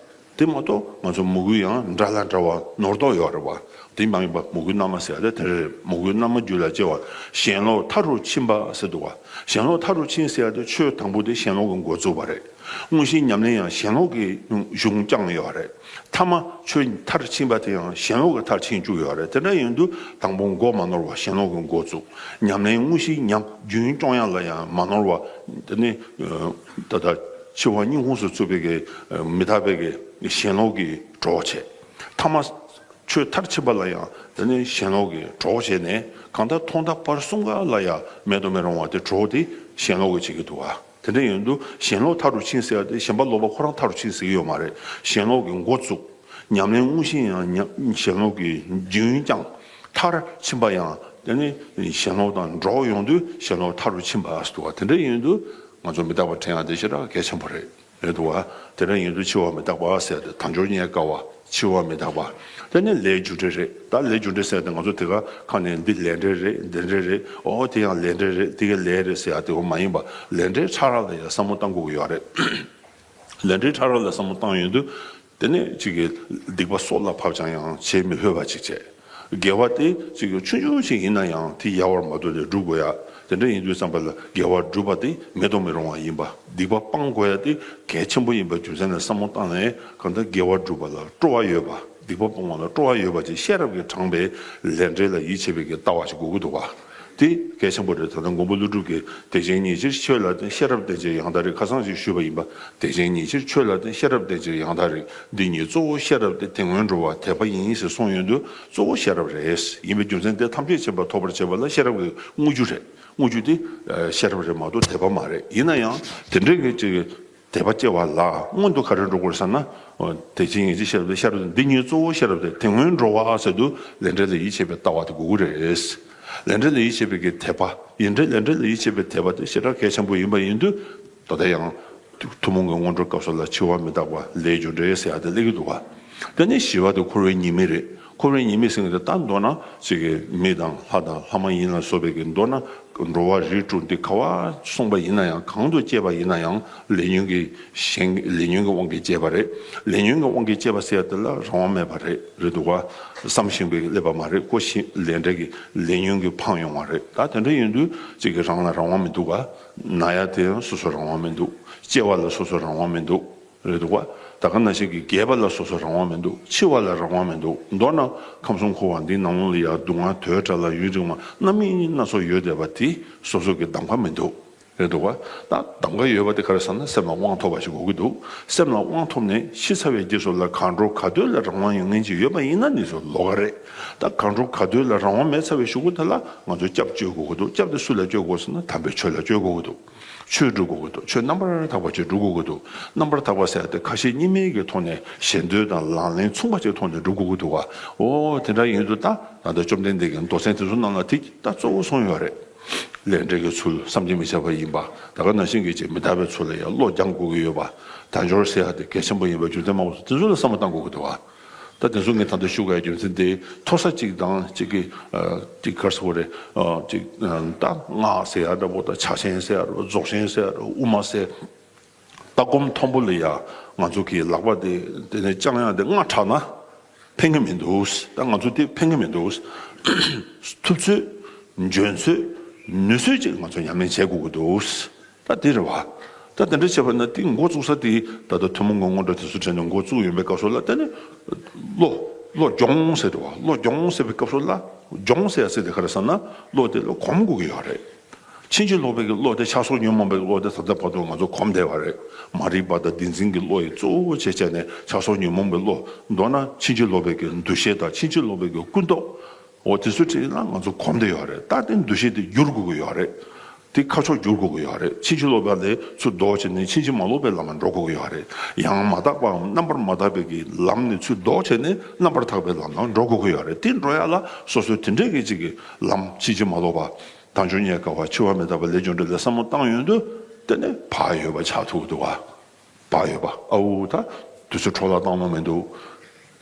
དེ་མ་གཏོགས་ང་ཚོ་མོས་གུས་ཡང་འདྲ་ལ་འདྲ་བ་ནོར་དོགས་ཡོད་རེད་བ། དེ་མ་ཡིན་པ་མོས་གུས་རྣལ་མ་ཟེར་ཡ་དེ་དེ་རེད། མོས་གུས་རྣལ་མ་རྒྱུད་ལ་སྐྱེ་བ། ཞེན་ལོག་མཐའ་རུ་ཕྱིན་པ་ཟེར་འདུག་བ། ཞེན་ལོག་མཐའ་རུ་ཕྱིན་ཟེར་ཡ་དེ་ཆོས་དང་པོ་དེ་ཞེན་ལོག་གི་འགོ་བཙུགས་པ་རེད། དངོས་གཞིའི་ཉམས་ལེན་ཡང་ཞེན་ལོག་གི་གཞུང་བསྐྱངས་ཡོད་རེད། ཐ་མ་ཆོས་མཐར་ཕྱིན་པ་དེ་ཡང་ཞེན་ལོག་གི་མཐར་ཕྱིན་བཅུག་ཡོད་རེད། དེ་འདྲ་ཡིན་དུས་དང་པོ་མགོ་མ་ནོར་བ་ཞེན་ལོག་གི་འགོ་བཙུགས། ཉམས་ལེན་དངོས་གཞིའི་ཉམས་རྒྱུན་སྐྱོང་ཡ་ལ་ཡང་མ་ནོར་བ། དེ་ནི་ད་ལྟ་འཆི་བ་སྙིང་ཁོང་སུ་བཙུགས་པའི་གི་མི་རྟག་པའི་གི་ཞེན་ལོག་གི་གྲོགས་བྱས། ཐ་མ་ཆོས་མཐར་ཕྱིན་པ་ལ་ཡང་དེ་ནི་ཞེན་ལོག་གི་གྲོགས་བྱས་ནས། གང་ལྟར་ཐོག་མཐའ་བར་གསུམ་ཀ་ལ་ཡང་མེད་དུ་མི་རུང་བ་དེ་གྲོགས་དེ་ཞེན་ལོག་གིས་བྱེད་ཀྱི་འདུག་བ། དེ་འདྲ་ཡིན་དུས་ཞེན་ལོག་མཐའ་རུ་ཕྱིན་ཟེར་ཡ་དེ་ཞེན་པ་ལོག་པ་ཁོ་རང་མཐའ་རུ་ཕྱིན་ཟེར་གྱི་ཡོད་མ་རེད། ཞེན་ལོག་གི་འགོ་བཙུགས། ཉམས་ལེན་དངོས་གཞི་ཡང་ཉམས་ཞེན་ལོག་གི་རྒྱུན་བསྐྱངས། མཐར་ཕྱིན་པ་ཡང་དེ་ནི་ཞེན་ལོག་དང་འགྲོགས་ཡོང་དུས་ཞེན་ལོག་མཐའ་རུ་ཕྱིན་པ་ཟེར་འདུག་བ། དེ་འདྲ་ཡིན་དུས་ང་ཚོ་མི་རྟག་པ་དྲན་ཡ་དེ་ཞེ་དྲག་གལ་ཆེན་པོ་རེད། རེད་འདུག་བ། དེ་འདྲ་ཡིན་དུས་འཆི་བ་མི་རྟག་པ་ཟེར་ཡ་དེ་དལ་འབྱོར་རྙེད་དཀའ་བ། འཆི་བ་མི་རྟག་པ། དེ་ནི་ལས་རྒྱུ་འབྲས་རེད། ད་ལས་རྒྱུ་འབྲས་ཟེར་ཡ་དེ་ང་ཚོ་དེ་ག་ཁ་ནས་འདི་ལས་འབྲས་རེད། འདི་འབྲས་རེད། ཨོ་དེ་ཡང་ལས་འབྲས་རེད། དེ་ག་ལས་རེད་ཟེར་ཡ་དེ་འོ་མ་ཡིན་པ། ལས་འབྲས་ཕྲ་རགས་ལ་ཡང་བསམ་བློ་བཏང་དགོས་ཀྱི་ཡོད་རེད། ལས་འབྲས་ཕྲ་རགས་ལ་བསམ་བློ་བཏང་ཡོང་དུས། དེ་ནས་ཅིག་གི་སྡིག་པ་སྲོག་ལ་བབ་ཀྱང་ཡང་བྱེད་མི་ཕོད་པ་ཅིག་བྱས། དགེ་བ་དེ་ཅིག་གི་ཆུང་ཆུང་ཞིག་ཡིན་ན་ཡང་དེ་ཡལ་བར་མ་དོར་ཏེ་སྒྲུབ་དགོས་ཡ། དེ་འདྲ་ཡིན་དུས་ཙམ་པ་ལ་དགེ་བ་སྒྲུབ་པ་དེ་མེད་དུ་མི་རུང་བ་ཡིན་པ། སྡིག་པ་སྤང་དགོས་ཡ་དེ་གལ་ཆེན་པོ་ཡིན་པའི་རྒྱུ་མཚན་ལ་བསམ་བློ་བཏང་ནས། གང་ལྟར་དགེ་བ་སྒྲུབ་པ་ལ་སྤྲོ་བ་ཡོད་པ། སྡིག་པ་སྤོང་བ་ལ་སྤྲོ་བ་ཡོད་པ་ཅིག་ཤེས་རབ་ཀྱིས་དྲངས་པའི་ལས་འབྲས་ལ་ཡིད་ཆེས་པའི་གི་ལྟ་བ་ཞིག་དགོས་ཀྱི་འདུག་བ། དེ་གལ་ཆེན་པོ་རེད། ད་ལྟ་མགོན་པོ་ཀླུ་སྒྲུབ་ཀྱིས་དད་ཅན་ཉིད་ཕྱིར་ཆོས་ལ་བརྟེན་ཤེས་རབ་ལྡན་ཕྱིར་ཡང་དག་རིག་ཁ་སང་ཞིག་ཞུས་པ་ཡིན་པ། དད་ཅན་ཉིད་ཕྱིར་ཆོས་ལ་བརྟེན་ཤེས་རབ་ལྡན་ཕྱིར་ཡང་དག་རིག་འདི་ཉིད་གཙོ་བོ་ཤེས་རབ་སྟེ། དེ་སྔོན་འགྲོ་བ་དད་པ་ཡིན་ཞེས་གསུངས་ཡོང་དུས་གཙོ་བོ་ཤེས་རབ་རེད། ཡིན་པའི་རྒྱུ་མཚན་དེ་ཐམས་ཅད་མཁྱེན་པ་ཐོབ་པར་བྱེད་པ་ལ་ཤེས་རབ་ཀྱི་དངོས་རྒྱུ་རེད། དངོས་རྒྱུ་དེ་ཤེས་རབ་རེད་མ་གཏོགས་དད་པ་མ་རེད། ཡིན་ན་ཡང་དེ་འདྲའི་གི་ཅིག་དད་པ་སྐྱེ་བ་ལ་སྔོན་དུ་ག་རེ་འགྲོ་དགོས་ཟེར་ན། དད་ཅན་ཉིད་ཕྱིར་ཤེས་རབ་སྟེ། ཤེས་རབ་སྟེ། འདི་ཉིད་གཙོ་བོ་ཤེས་རབ་སྟེ། དེ་སྔོན་འགྲོ་བ་ཟེར་དུས་ལས་འབྲས་ལ་ཡིད་ཆེས་པའི་ལྟ་བ་དེ་དགོས་ཀྱི་རེད། ལས་འབྲས་ལ་ཡིད་ཆེས་པའི་གི་དད་པ་ཡིན་འབྲས། ལས་འབྲས་ལ་ཡིད་ཆེས་པའི་དད་པ་དེ་ཞེ་དྲག་གལ་ཆེན་པོ་ཡིན་པ་ཡིན་དུས། ད་ལྟ་ཡང་ཐུན་མོང་གི་སྔོན་འགྲོའི་སྐབས་སུ་ལ་འཆི་བ་མི་རྟག་པ། ལས་རྒྱུ་འབྲས་ཟེར་ཡ་དེ་སླེབས་ཀྱི་འདུག་བ། དེ་ནས་ཞི་བ་དེ་འཁོར་བའི་ཉེས་དམིགས་རེད། འཁོར་བའི་ཉེས་དམིགས་ཟེར་མཁན་དེ་ད་མདོར་ན་ཅིག་གི་མི་དང་ལྷ་དང་ལྷ་མ་ཡིན་ལ་སོགས་པའི་གི་མདོར་ན་འགྲོ་བ་རིགས་དྲུག་འདི་ག་བ་སོང་པ་ཡིན་ན་ཡང་གང་དུ་སྐྱེས་པ་ཡིན་ན་ཡང་ལས་ཉོན་གྱི་ཞེན་ལས་ཉོན་གྱི་དབང་གིས་སྐྱེས་པ་རེད། ལས་ཉོན་གྱི་དབང་གིས་སྐྱེས་པ་ཟེར་ཡ་དེ་ལ་རང་དབང་མེད་པ་རེད། རེད་འདུག་བ། བསམ་ཤེས་པའི་སླེབས་པ་མ་རེད། ཀོ་ཤེས་ལས་འབྲས་ཀྱི་ལས་ཉོན་གྱིས་འཕངས་ཡོང་བ་རེད། ད་དེ་འདྲ་ཡིན་དུས་ཅིག་གི་རང་ལ་རང་དབང་མི་འདུག་ག་ན་ཡ་དེ་ཡང་སོ་སོ་རང་དབང་མི་འདུག་སྐྱེ་བ་ལ་སོ་སོ་རང་དབང་མི་འདུག་རེད་འདུག་བ། ད་ག་ནང་བཞིན་གྱི་རྒས་པ་ལ་སོ་སོ་རང་དབང་མི་འདུག་འཆི་བ་ལ་རང་དབང་མི་འདུག་མདོར་ན་ཁམས་གསུམ་འཁོར་བ་འདི་ནང་ལོགས་ལ་ཡང་སྡུག་བསྔལ་དོས་དྲག་ལ་ཡུན་རིང་བ་སྣ་མིན་སྣ་ཚོགས་ཡོད་བསྡད་པ་དེ་སོ་སོ་གི་གདམ་ག་མི་འདུག་རེད་འདུག་བ། ད་གདམ་ག་ཡོད་པ་དེ་ག་རེ་ཟེར་ན་སེམས་ལ་དབང་ཐོབ་པ་ཞིག་དགོས་ཀྱི་འདུག་སེམས་ལ་དབང་ཐོབ་ནས་ཤི་ཚར་བའི་རྗེས་སུ་ལ་གང་འགྲོ་ག་དུས་ལ་རང་དབང་ཡོད་མཁན་ཅིག་ཡོད་པ་ཡིན་ན་ནི་ཚོ་ལོགས་ཀ་རེད། ད་གང་འགྲོ་ག་དུས་ལ་རང་དབང་མེད་ཚར་བའི་གཞུག་གུ་དེ་ལ་ང་ཚོས་སྐྱབས་བཅོལ་དགོས་ཀྱི་འདུག་སྐྱབས་དེ་སུ་ལ་བཅོལ་དགོས་ཟེར་ན་དམ་པའི་ཆོས་ལ་བཅོལ་དགོས་ཀྱི་འདུག་ཆོས་སྒྲུབ་དགོས་ཀྱི་འདུག་ཆོས་རྣམ་པར་དག་པ་ཅིག་སྒྲུབ་དགོས་ཀྱི་འདུག་རྣམ་པར་དག་པ་ཟེར་ཡ་དེ་ཁ་ཞེ་གཉིས་མེད་ཀྱི་ཐོག་ནས་ཞེ་འདོད་དང་ལག་ལེན་མཚུངས་པ་ཅིག་ཐོག་ནས་སྒྲུབ་དགོས་ཀྱི་འདུག་བ། འོ་དེ་འདྲ་ཡིན་དུས་ད་ད་ལྟ་བཅོམ་ལྡན་འདས་ཀྱི་མདོ་ཚན་དེ་ཚོ་ནང་ལ་དེ་ད་གཙོ་བོ་གསུངས་ཡོད་རེད། ལས་འབྲས་ཀྱི་ཚུལ་བསམ་གྱིས་མི་ཁྱབ་པ་ཡིན་པ། ད་ག་ནང་བཞིན་གྱི་ཅིག་མི་རྟག་པའི་ཚུལ་ལ་ཡང་བློ་སྦྱང་དགོས་ཀྱི་ཡོད་པ། དལ་འབྱོར་ཟེར་ཡ་དེ་གལ་ཆེན་པོ་ཡིན་པའི་རྒྱུ་མཚན་མང་པོ་དེ་ཚོ་ལ་བསམ་བློ་བཏང་དགོས་ཀྱི་འདུག་བ། ད་དེ་ཚོ་ངས་ད་ལྟ་ཞུ་དགོས་རྒྱུ་མཚན་དེ་མཐོ་ས་གཅིག་དང་གཅིག་གི་ཨ་གཅིག་ག་རེ་ཟེར་དགོས་རེད། ཨ་གཅིག་ཨ་ད་སྔགས་ཟེར་ཡ་འདྲ་པོ་དང་ཕྱག་ཆེན་ཟེར་ཡ་རོ་རྫོགས་ཆེན་ཟེར་ཡ་རོ་དབུ་མ་ཟེར། ལྟ་སྒོམ་མཐོན་པོ་ལ་ཡ་ང་ཚོ་གི་ལག་པ་དེ་དེ་ནས་བརྐྱང་ཡ་དེ་སྔ་དྲགས་ན་ཕན་གི་མི་འདུག་ད་ང་ཚོ་དེ་ཕན་གི་མི་འདུག་ཐུབ་ཚོད་འཇོན་ཚོད་ནུས་ཚོད་ཅིག་ང་ཚོ་ཉམས་ལེན་བྱེད་དགོས་ཀྱི་འདུག་ད་དེ་རེད་བ། ད་དེ་འདྲ་བྱས་པ་ན་དེ་འགོ་བཙུགས་ས་དེ་ད་ལྟ་ཐུན་མོང་གི་སྔོན་འགྲོ་དེ་ཚོ་དྲན་ནས་འགོ་བཙུགས་ཡོང་པའི་སྐབས་སུ་ལ་དེ་ནི་བློ་བློ་སྦྱོང་ཟེར་འདུག་བ། བློ་སྦྱོང་ཟེར་བའི་སྐབས་སུ་ལ་སྦྱོང་ཟེར་ཡ་ཟེར་དེ་ག་རེ་ཟེར་ན་བློ་དེ་བློ་གོམས་དགོས་ཀྱི་ཡོད་རེད། ཕྱིན་ཅི་ལོག་པའི་གི་བློ་དེ་ཆགས་སོགས་ཉོན་མོངས་པའི་བློ་དེ་ད་ལྟ་བར་དུ་ང་ཚོ་གོམས་བསྡད་པ་རེད། མ་རིག་པ་དང་བདེན་འཛིན་གྱི་བློ་ཡི་གཙོ་བོ་བྱས་བྱས་ནས་ཆགས་སོགས་ཉོན་མོངས་པའི་བློ། མདོར་ན་ཕྱིན་ཅི་ལོག་པའི་གི་འདུ་ཤེས་དང་ཕྱིན་ཅི་ལོག་པའི་གི་ཀུན་རྟོག་འོ་དེ་ཚོ་ཁྲིད་ན་ང་ཚོ་གོམས་བསྡད་ཡོད་རེད། ད་དེ་འདུ་ཤེས་དེ་བསྒྱུར་དགོས་ཀྱི་ཡོད་རེད། དེ་ཁ་ཕྱོགས་བསྒྱུར་དགོས་ཀྱི་ཡོད་རེད། ཕྱིན་ཅི་ལོག་པ་ལས་ཚུར་ལྡོག་བྱས་ནས་ཕྱིན་ཅི་མ་ལོག་པའི་ལམ་ལ་འགྲོ་དགོས་ཀྱི་ཡོད་རེད། ཡང་མ་དག་པའམ་རྣམ་པར་མ་དག་པའི་གི་ལམ་ནས་ཚུར་ལྡོག་བྱས་ནས་རྣམ་པར་དག་པའི་ལམ་ལ་འགྲོ་དགོས་ཀྱི་ཡོད་རེད། དེ་འགྲོ་ཡ་ལ་སོ་སོའི་དེ་འདྲའི་གི་ཅིག་གི་ལམ་ཕྱིན་ཅི་མ་ལོག་པ། དལ་འབྱོར་རྙེད་དཀའ་བ་འཆི་བ་མི་རྟག་པ་ལས་རྒྱུ་འབྲས་ལ་བསམ་བློ་བཏང་ཡོང་དུས་དེ་ནི་བག་ཡོད་པ་ཆགས་ཐུབ་འདུག་བ། བག་ཡོད་པ་ཨའུ་ད་དུས་ཚོད་འཕྲོ་བརླག་བཏང་ནོ་མི་འདུག་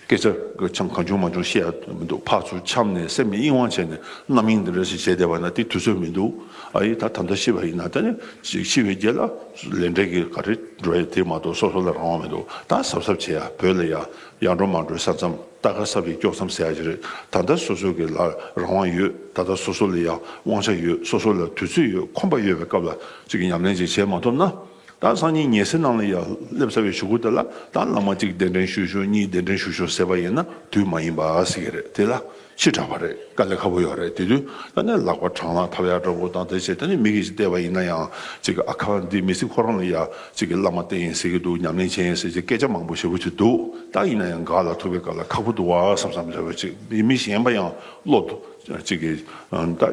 སྐད་ཆ་གི་ཆང་གང་བྱུང་མང་བྱུང་བཤད་ཡ་མི་འདུག་ཕར་ཚུར་འཁྱམས་ནས་སེམས་ཀྱི་དབྱེ་བ་བྱས་ནས་རྣམ་གཡེང་འདི་འདྲ་ཞིག་བྱས་བསྡད་པ་ན་དེ་དུས་ཚོད་མི་འདུག་ཨ་ཡི་ད་ད་ལྟ་ཤི་བ་ཡིན་ན་དེ་ནི་ཤི་བའི་རྗེས་ལ་ལས་འབྲས་ཀྱི་ག་རེ་འགྲོ་ཡ་དེ་མ་གཏོགས་སོ་སོ་ལ་རང་དབང་མི་འདུག་ད་གཟབ་གཟབ་བྱེད་ཡ་བོད་ལ་ཡ་ཡར་འགྲོ་མར་འགྲོའི་ས་མཚམས། ད་ག་ས་བའི་དཀྱོག་མཚམས་ཟེར་ཡ་ཅིག་རེད། ད་ལྟ་སོ་སོ་གི་ལ་རང་དབང་ཡོད། ད་ལྟ་སོ་སོ་ལ་ཡང་དབང་ཆ་ཡོད། སོ་སོ་ལ་དུས་ཚོད་ཡོད། ཁོམ་པ་ཡོད་པའི་སྐབས་ལ་ཅིག་གི་ཉམས་ལེན་ཅིག་བྱེད་མ་ཐུབ་ན། ད་སང་ཉིན་ཉལ་སའི་ནང་ལ་ཡང་སླེབས་ཚར་བའི་གཞུག་གུ་དེ་ལ་ད་བླ་མ་གཅིག་གདན་འདྲེན་ཞུ་ཞུ་གཉིས་གདན་འདྲེན་ཞུ་ཞུ་ཟེར་བ་ཡིན་ན་དུས་མ་ཡིན་པ་ཟེར་གི་རེད། དེ་ལ་ཕྱི་དྲགས་པ་རེད། དཀའ་ལས་ཁག་པོ་ཡོད་རེད། དེ་དུས་ད་ནས་ལག་པ་གྲང་ལ་ཕབ་ཡག་འདྲ་པོ་དང་དེ་བྱས་ད་ནས་མི་གིས་ཅིག་བལྟས་པ་ཡིན་ན་ཡང་ཅིག་གི་ཨ་ཁ་འདི་མི་སྲིད། ཁོ་རང་ལ་ཡང་ཅིག་གི་བླ་མ་བསྟེན་ཡིན་ཟེར་གི་འདུག་ཉམས་ལེན་བྱས་ཡིན་ཟེར་ཅིག་སྐད་ཆ་མང་པོ་ཞེ་པོ་ཅིག་འདུག་ད་ཡིན་ན་ཡང་འགག་ལ་ཐུག་པའི་སྐབས་ལ་ཁག་པོ་འདུག་བ་བསམ་བསམ་རེ་བ་ཅིག་མི་མི་གཞན་པ་ཡང་བློ་ཅིག་གི་ད་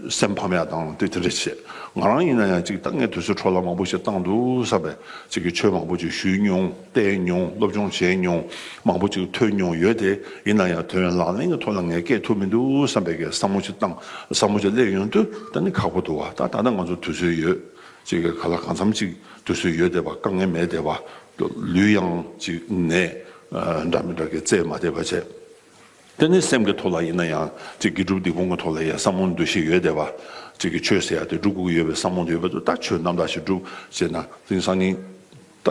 སེམས་ཕམ་ཡག་དང་དེ་དེ་འདྲ་བྱས། ང་རང་ཡིན་ན་ཡང་ཅིག་ད་ངས་དུས་ཚོད་འཕྲོ་བརླག་མང་པོ་ཞིག་བཏང་འདུག་བསམ་པའི་ཅིག་གི་ཆོས་མང་པོ་ཅིག་ཞུས་མྱོང་། བལྟས་མྱོང་། སློབ་སྦྱོང་བྱས་མྱོང་། མང་པོ་ཅིག་ཐོས་མྱོང་ཡོད་དེ། ཡིན་ན་ཡང་དོན་ལག་ལེན་གྱི་ཐོག་ལ་ངས་བསྐྱལ་ཐུབ་མི་འདུག་བསམ་པའི་གི་བསམ་བློ་ཅིག་བཏང་། བསམ་བློ་ཅིག་སླེབས་ཡོང་དུས་ད་ནི་ཁག་པོ་འདུག་བ། ད་ད་ལྟ་ང་ཚོ་དུས་ཚོད་ཡོད། ཅིག་གི་ག་ལ་གང་འཚམ་ཅིག་དུས་ཚོད་ཡོད་བསྡད་པ། དཀའ་ངལ་མེད་བསྡད་པ། ལུས་ཡང་ཅིག་ནད་འདྲ་མི་འདྲ་གི་རྩེད་མ་བསྡད་པ་བྱས། དེ་ནི་སེམས་ཀྱི་ཐོག་ལ་ཡིན་ན་ཡང་ཅིག་དགེ་སྒྲུབ་སྡིག་སྤོང་གི་ཐོག་ལ་ཡང་བསམ་བློ་འདུ་ཤེས་ཡོད་བསྡད་པ། ཅིག་གི་ཆོས་ཟེར་ཡ་དེ་སྒྲུབ་དགོས་ཀྱི་ཡོད་པའི་བསམ་བློ་འདུས་པ་དུ་ད་ཆོས་རྣམ་དག་ཞིག་སྒྲུབ་ཟེར་ན་དེང་སང་ཉིན་ད་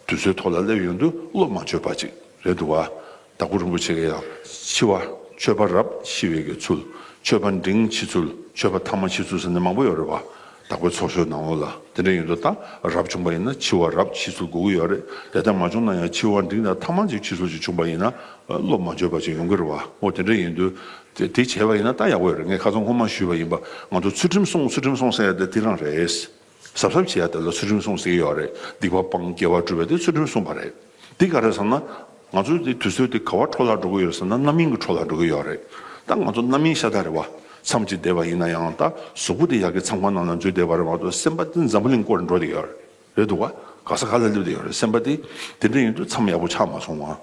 དུས་ཚོད་ཐོག་ལ་སླེབས་ཡོང་དུས་བློ་མ་བཅོས་པ་ཅིག་རེད་འདུག་བ། དྭགས་པོ་རིན་པོ་ཆེ་གིས་ཡང་འཆི་བ་མཆོད་པ་རབ་འཆི་བའི་གི་ཚུལ། མཆོད་པ་འབྲིང་འཆི་ཚུལ། མཆོད་པ་ཐ་མ་འཆི་ཚུལ་ཟེར་ནས་མང་པོ་ཡོད་རེད་བ། དྭགས་པོའི་ཚོགས་ཆོས་ནང་ལོགས་ལ། དེ་འདྲ་ཡིན་དུས་ད་རབ་བྱུང་པ་ཡིན་ན་འཆི་བ་རབ་འཆི་ཚུལ་དགོས་ཀྱི་ཡོད་རེད། དེ་ལྟར་མ་བྱུང་ན་ཡང་འཆི་བ་འབྲིང་དང་ཐ་མ་ཅིག་འཆི་ཚུལ་ཅིག་བྱུང་པ་ཡིན་ན་བློ་མ་བཅོས་པ་ཅིག་ཡོང་གི་རེད་བ། འོ་དེ་འདྲ་ཡིན་དུས་དེ་དེ་བྱས་པ་ཡིན་ན་ད་ཡག་པོ་ཡོད་རེད། ངས་ཁ་སང་སྔོན་མ་ཞུས་པ་ཡིན་པ། ང་ཚོ་ཚུལ་ཁྲིམས་སྲུང་། ཚུལ་ཁྲིམས་སྲུང་ཟེར་ཡ་དེ་དེ་རང་རེད། གཟབ་གཟབ་བྱེད་ཡ་དེ་ལ་ཚུལ་ཁྲིམས་སྲུང་ཟེར་གྱི་ཡོད་རེད། སྡིག་པ་སྤང་། དགེ་བ་སྒྲུབ་པ་དེ་ཚུལ་ཁྲིམས་སྲུང་བ་རེད། འདི་ག་རེ་ཟེར་ན། ང་ཚོའི་འདི་དུས་ཚོད་འདི་ག་བ་འཕྲོ་བརླག་འགྲོ་གི་ཡོད་ཟེར་ན་རྣམ་གཡེང་གི་འཕྲོ་བརླག་འགྲོ་གི་ཡོད་རེད། ད་ང་ཚོ་རྣམ་གཡེང་ཤ་སྟག་རེད་བ། མཚམས་ཅིག་བསྡད་པ་ཡིན་ན་ཡང་ད་གཟུགས་པོ་དེ་ཡ་གི་མཚམས་ཁང་ནང་ལ་འཛུལ་བསྡད་པ་རེད་མ་གཏོགས་སེམས་པ་དེ་འཛམ་བུ་གླིང་སྐོར་འགྲོ་བསྡད་ཡོད་རེད། རེད་འདུག་བ། ག་ས་ག་ལ་སླེབས་བསྡད་ཡོད་རེད། སེམས་པ་དེ་དེ་འདྲ་ཡིན་དུས་མཚམས་ཡག་པོ་ཆགས་མ་སོང་བ།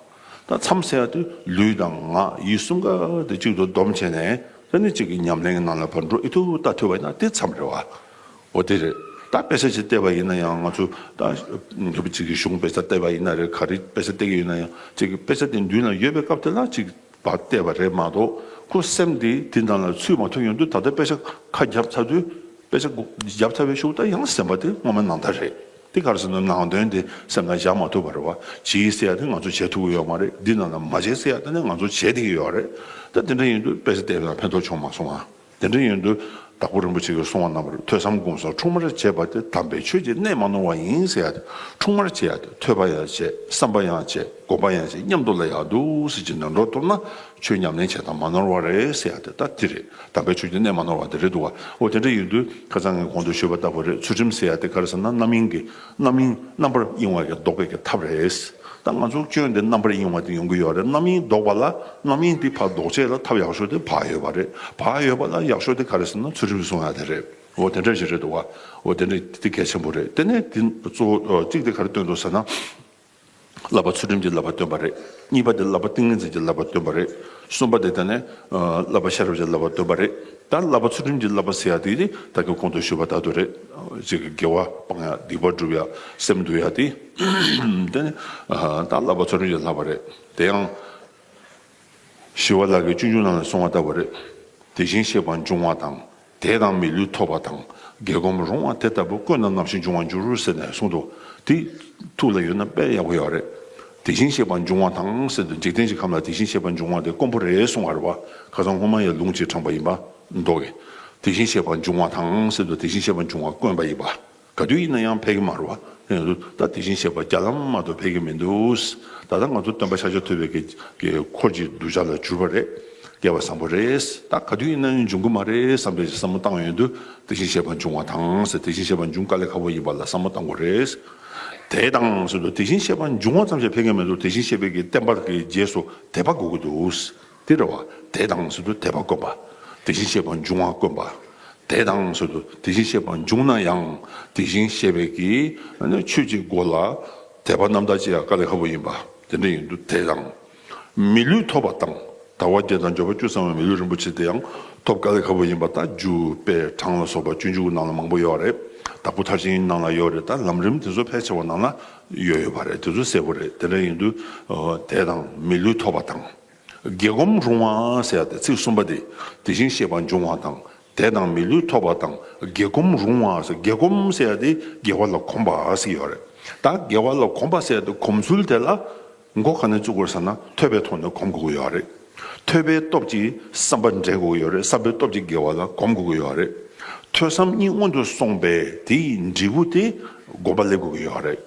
ད་མཚམས་ཟེར་ཡ་དེ་ལུས་དང་ངག་ཡིད་གསུམ་ཀ་དེ་གཅིག་ཏུ་བསྡོམས་བྱས་ནས་ད་ནི་གཅིག་གི་ཉམས་ལེན་གྱི་ནང་ལ་ཕར་འགྲོ་ཨི་ཐུབ་ལྟ་ཐུབ་པ་ཡིན་ན་དེ་མཚམས་རེད་བ། འོ་དེ་རེད། ད་དཔེ་ཆ་ཅིག་བལྟས་པ་ཡིན་ན་ཡང་ང་ཚོ་ད་ཅིག་གི་གཞུང་དཔེ་ཆ་བལྟས་པ་ཡིན་ན་རེད། ག་རེ་དཔེ་ཆ་བལྟས་ཀྱི་ཡོད་ན་ཡང་ཅིག་གི་དཔེ་ཆ་དེ་མདུན་ལ་ཡོད་པའི་སྐབས་དེ་ལ་ཅིག་ བ་བལྟས་པ་རེད་མ་གཏོགས། ཁོ་སེམས་དེ་དེ་ནང་ལ་ཚུད་མ་ཐུབ་ཡོང་དུས། ད་ལྟ་དཔེ་ཆ་ཁ་བརྒྱབ་ཚར་དུས། དཔེ་ཆ་བརྒྱབ་ཚར་བའི་ཤུགས་ད་ཡང་སེམས་པ་དེ་སྔོན་མ་ནང་ལྟར་རེད། དེ་ག་རེ་ཟེར་ན། ནང་དོན་དེ་སེམས་ནང་བཞག་མ་ཐུབ་པ་རེད་བ། བྱེད་ཟེར་ཡ་དེ་ང་ཚོ་བྱེད་ཐུབ་ཀྱི་ཡོད་མ་རེད། འདི་ནང་ལ་མ་བྱེད་ཟེར་ཡ་དེ་ནི་ང་ཚོ་བྱེད་བསྡད་ཀྱི་ཡོད་རེད། ད་དེ་འདྲ་ཡིན་དུས་དཔེ་ཆ་བལྟས་ན་ཕན་ཐོགས་བྱུང་མ་སོང་ང་། དེ་འདྲ་ཡིན་དུས་དྭགས་པོ་རིན་པོ་ཆེ་གིས་གསུངས་པ་ནང་བཞིན། ཐོས་བསམ་སྒོམ་གསུམ་འཁྲུལ་མར་བྱས་པ་དེ། དམ་པའི་ཆོས་ཀྱི་གནད་མ་ནོར་བ་ཡིན་ཟེར་ཡ་དེ། འཁྲུལ་མར་བྱེད་ཡ་དེ། ཐོས་པ་ཡང་བྱེད། བསམ་པ་ཡང་བྱེད། སྒོམ་པ་ཡང་བྱེད། མཉམ་དུ་ལ་ཡག་འདུག་ཟེར་གྱི་ནང་འགྲོ་ཐུབ་ན། ཆོས་ཉམས་ལེན་བྱེད་སྟངས་མ་ནོར་བ་རེད་ཟེར་ཡ་དེ་ད་དེ་རེད། དམ་པའི་ཆོས་ཀྱི་གནད་མ་ནོར་བ་དེ་རེད་འདུག་བ། འོ་དེ་འདྲ་ཡིན་དུས་ཁ་སང་ངས་གོང་དུ་ཞུས་པ་ལྟ་བུ་རེད། ཚུལ་ཁྲིམས་ཟེར་ཡ་དེ་ག་རེ་ཟེར་ན། རྣམ་གཡེང་གི། རྣམ་གཡེང་རྣམ་པར་གཡེང་བ་གི་ལྡོག་པའི་གི་ཐབས་རེད། ད་ང་ཚོ་སྐྱོན་དེ་རྣམ་པར་གཡེང་བ་དེ་ཡོང་གི་ཡོད་རེད། རྣམ་གཡེང་ལྡོག་པ་ལ། རྣམ་གཡེང་དེ་ཕར་ལྡོག་ཆེད་ལ་ཐབས་ཡག་ཤོས་དེ་བག་ཡོད་པ་རེད། བག་ཡོད་པ་ལ་ཡག་ཤོས་དེ་ག་རེ་ཟེར་ན། ཚུལ་ཁྲིམས་སྲུང་ཡ་དེ་རེད། འོ་དེ་འདྲ་ཞིག་རེད་འདུག་བ། འོ་དེ་འདྲ་དེ་གལ་ཆེན་པོ་རེད། དེ་ནས་དེ་གཙོ་བོ་གཅིག་དེ་ག་རེ་སྟོན་འདུག་ཟེར་ན། བསླབ་པ་ཚུལ་ཁྲིམས་ཀྱི་བསླབ་པ་སྟོན་པ་རེད། གཉིས་པ་དེ་བསླབ་པ་ཏིང་ངེ་འཛིན་གྱི་བསླབ་པ་སྟོན་པ་རེད། གསུམ་པ་དེ་དེ་ནས་ཨ་བསླབ་པ་ཤེས་རབ་ཀྱི་བསླབ་པ་སྟོན་པ་རེད། ད་བསླབ་པ་ཚུལ་ཁྲིམས་ཀྱི་བསླབ་པ་ཟེར་ཡ་དེ་དེ་ད་གིན་གོང་དུ་ཞུས་པ་ལྟར་དུ་རེད། ཅིག་གི་དགེ་བ་སྤང་ཡ། སྡིག་པ་སྒྲུབ་ཡ། སེམས་འདུལ་ཡ་དེ། དེ་ནས་ཨ་ད་བསླབ་པ་ཚུལ་ཁྲིམས་ཀྱི་བསླབ་པ་རེད། དེ་ཡང་ཞི་བ་ལྷ་གིས་སྤྱོད་འཇུག་ནང་ལ་གསུངས་པ་ལྟ་བུ་རེད། དེ་བཞིན་གཤེགས་པ་འབྱུང་བ་དང་། དད་དང་མི་ལུས་ཐོབ་པ་དང་། དགེ་སྒོམ་རུང་བ་དེ་ལྟ་བུ། ཀུན་ཏུ་རྣམ་ཤེས་འབྱུང་བར་འགྱུར་ཟེར་ནས་གསུངས་འདུག། དེ་ཐུགས་ལ་ཡོད་ན་དཔེ་ཡག་པོ་ཡོད་རེད། དེ་བཞིན་གཤེགས་པ་འབྱུང་བ་དང་ཟེར་དུས། འཇིག་རྟེན་གྱི་ཁམས་ལ་དེ་བཞིན་གཤེགས་པ་འབྱུང་བ་དེ་དཀོན་པོ་རེད་གསུངས་པ་རེད་བ། ཁ་སང་སྔོན་མ་ཡང་ལུང་གཅིག་དྲངས་པ་ཡིན་པ་འདུག་གི། དེ་བཞིན་གཤེགས་པ་འབྱུང་བ་དང་ཟེར་དུས། དེ་བཞིན་གཤེགས་པ་འབྱུང་བ་དཀོན་པ་ཡིན་པ། ག་དུས་ཡིན་ན་ཡང་ཕལ་གྱི་མ་རེད་བ། ཡིན་ན་ད་དེ་བཞིན་གཤེགས་པ་རྒྱ་ལམ་མ་གཏོགས་ཕལ་གྱི་མི་འདུག། ད་ལྟ་ང་ཚོ་སྟོན་པ་ཤཱཀྱ་ཐུབ་པའི་གི་གི་འཁོར་གྱི་གདུལ་བྱ་ལ་གྱུར་པ་རེད། སྐལ་བ་བཟང་པོ་རེད། ད་ག་དུས་ཡིན་ན་ཡང་འབྱུང་གི་མ་རེད་བསམ་པའི་བསམ་བློ་བཏང་ཡོང་དུས། དེ་བཞིན་གཤེགས་པ་འབྱུང་བ་དང་ཟེར། དེ་བཞིན་གཤེགས་པ་འབྱུང་དཀའ་ལས་ཁག་པོ་ཡིན་པ་ལ་བསམ་བློ་བཏང་དགོས་རེད། དད་དང་ཟེར་དུས། དེ་བཞིན་གཤེགས་པ་འབྱུང་བ་ཙམ་ཞིག་ཕལ་གྱི་མི་འདུག། དེ་བཞིན་གཤེགས་པའི་གི་བསྟན་པ་གི་རྗེས་སུ་དད་པ་དགོས་ཀྱི་འདུག། དེ་རེད་བ། དད་དང་ཟེར་དུས་དད་པ་དཀོན་པ། དེ་བཞིན་གཤེགས་པ་འབྱུང་བ་དཀོན་པ། དད་དང་ཟེར་དུས་དེ་བཞིན་གཤེགས་པ་འབྱུང་ན་ཡང་། དེ་བཞིན་གཤེགས་པའི་གི་ཆོས་ཀྱི་སྒོ་ལ་དད་པ་རྣམ་དག་བྱེད་ཡ་དཀའ་ལས་ཁག་པོ་ཡིན་པ། དེ་འདྲ་ཡིན་དུས་དད་དང་། མི་ལུས་ཐོབ་པ་དང་། དལ་བ་བརྒྱད་དང་འབྱོར་པ་བཅུ་ཚང་བའི་མི་ལུས་རིན་པོ་ཆེ་དེ་ཡང་ཐོབ་དཀའ་ལས་ཁག་པོ་ཡིན་པ། ད་རྒྱུ་དཔེ་གྲངས་ལ་སོགས་པ་སྤྱོད་འཇུག་ནང་ལ་མང་པོ་ཡོད་རེད། དྭགས་པོ་མཐར་ཕྱིན་ནང་ལ་ཡོད་རེད། ད་ལམ་རིམ་དེ་ཚོ་ཕལ་ཆེ་བ་ནང་ལ་ཡོད་ཡོད་པ་རེད། དེ་ཚོ་གསལ་པོ་རེད། དེ་འདྲ་ཡིན་དུས་དད་དང་མི་ལུས་ཐོབ་པ་དང་། དགེ་སྒོམ་རུང་བ་ཟེར་ཡ་དེ་ཚིག་གསུམ་པ་དེ། དེ་བཞིན་གཤེགས་པ་འབྱུང་བ་དང་། དད་དང་མི་ལུས་ཐོབ་པ་དང་། དགེ་སྒོམ་རུང་བ་ཟེར། དགེ་སྒོམ་ཟེར་ཡ་དེ་དགེ་བ་ལ་གོམས་པ་ཟེར་ཡོད་རེད། ད་དགེ་བ་ལ་གོམས་པ་ཟེར་ཡ་དེ་གོམས་ཚུལ་དེ་ལ་མགོ་ག་ནས་བཙུགས་དགོས་ཟེར་ན། ཐོས་པའི་ཐོག་ནས་གོམས་དགོས་ཀྱི་ཡོད་རེད། ཐོས་པའི་སྟོབས་ཀྱིས་བསམ་པ་འདྲེན་དགོས་ཀྱི་ཡོད་རེད། བསམ་པའི་སྟོབས་ཀྱིས་དགེ་བ་ལ་གོམས་དགོས་ཀྱི་ཡོད་རེད། ཐོས་བསམ་གཉིས་སྔོན་དུ་སོང་པས་དེའི་འབྲས་བུ་དེ་སྒོམ་པ་སླེབས་དགོས་ཀྱི་ཡོད་རེད།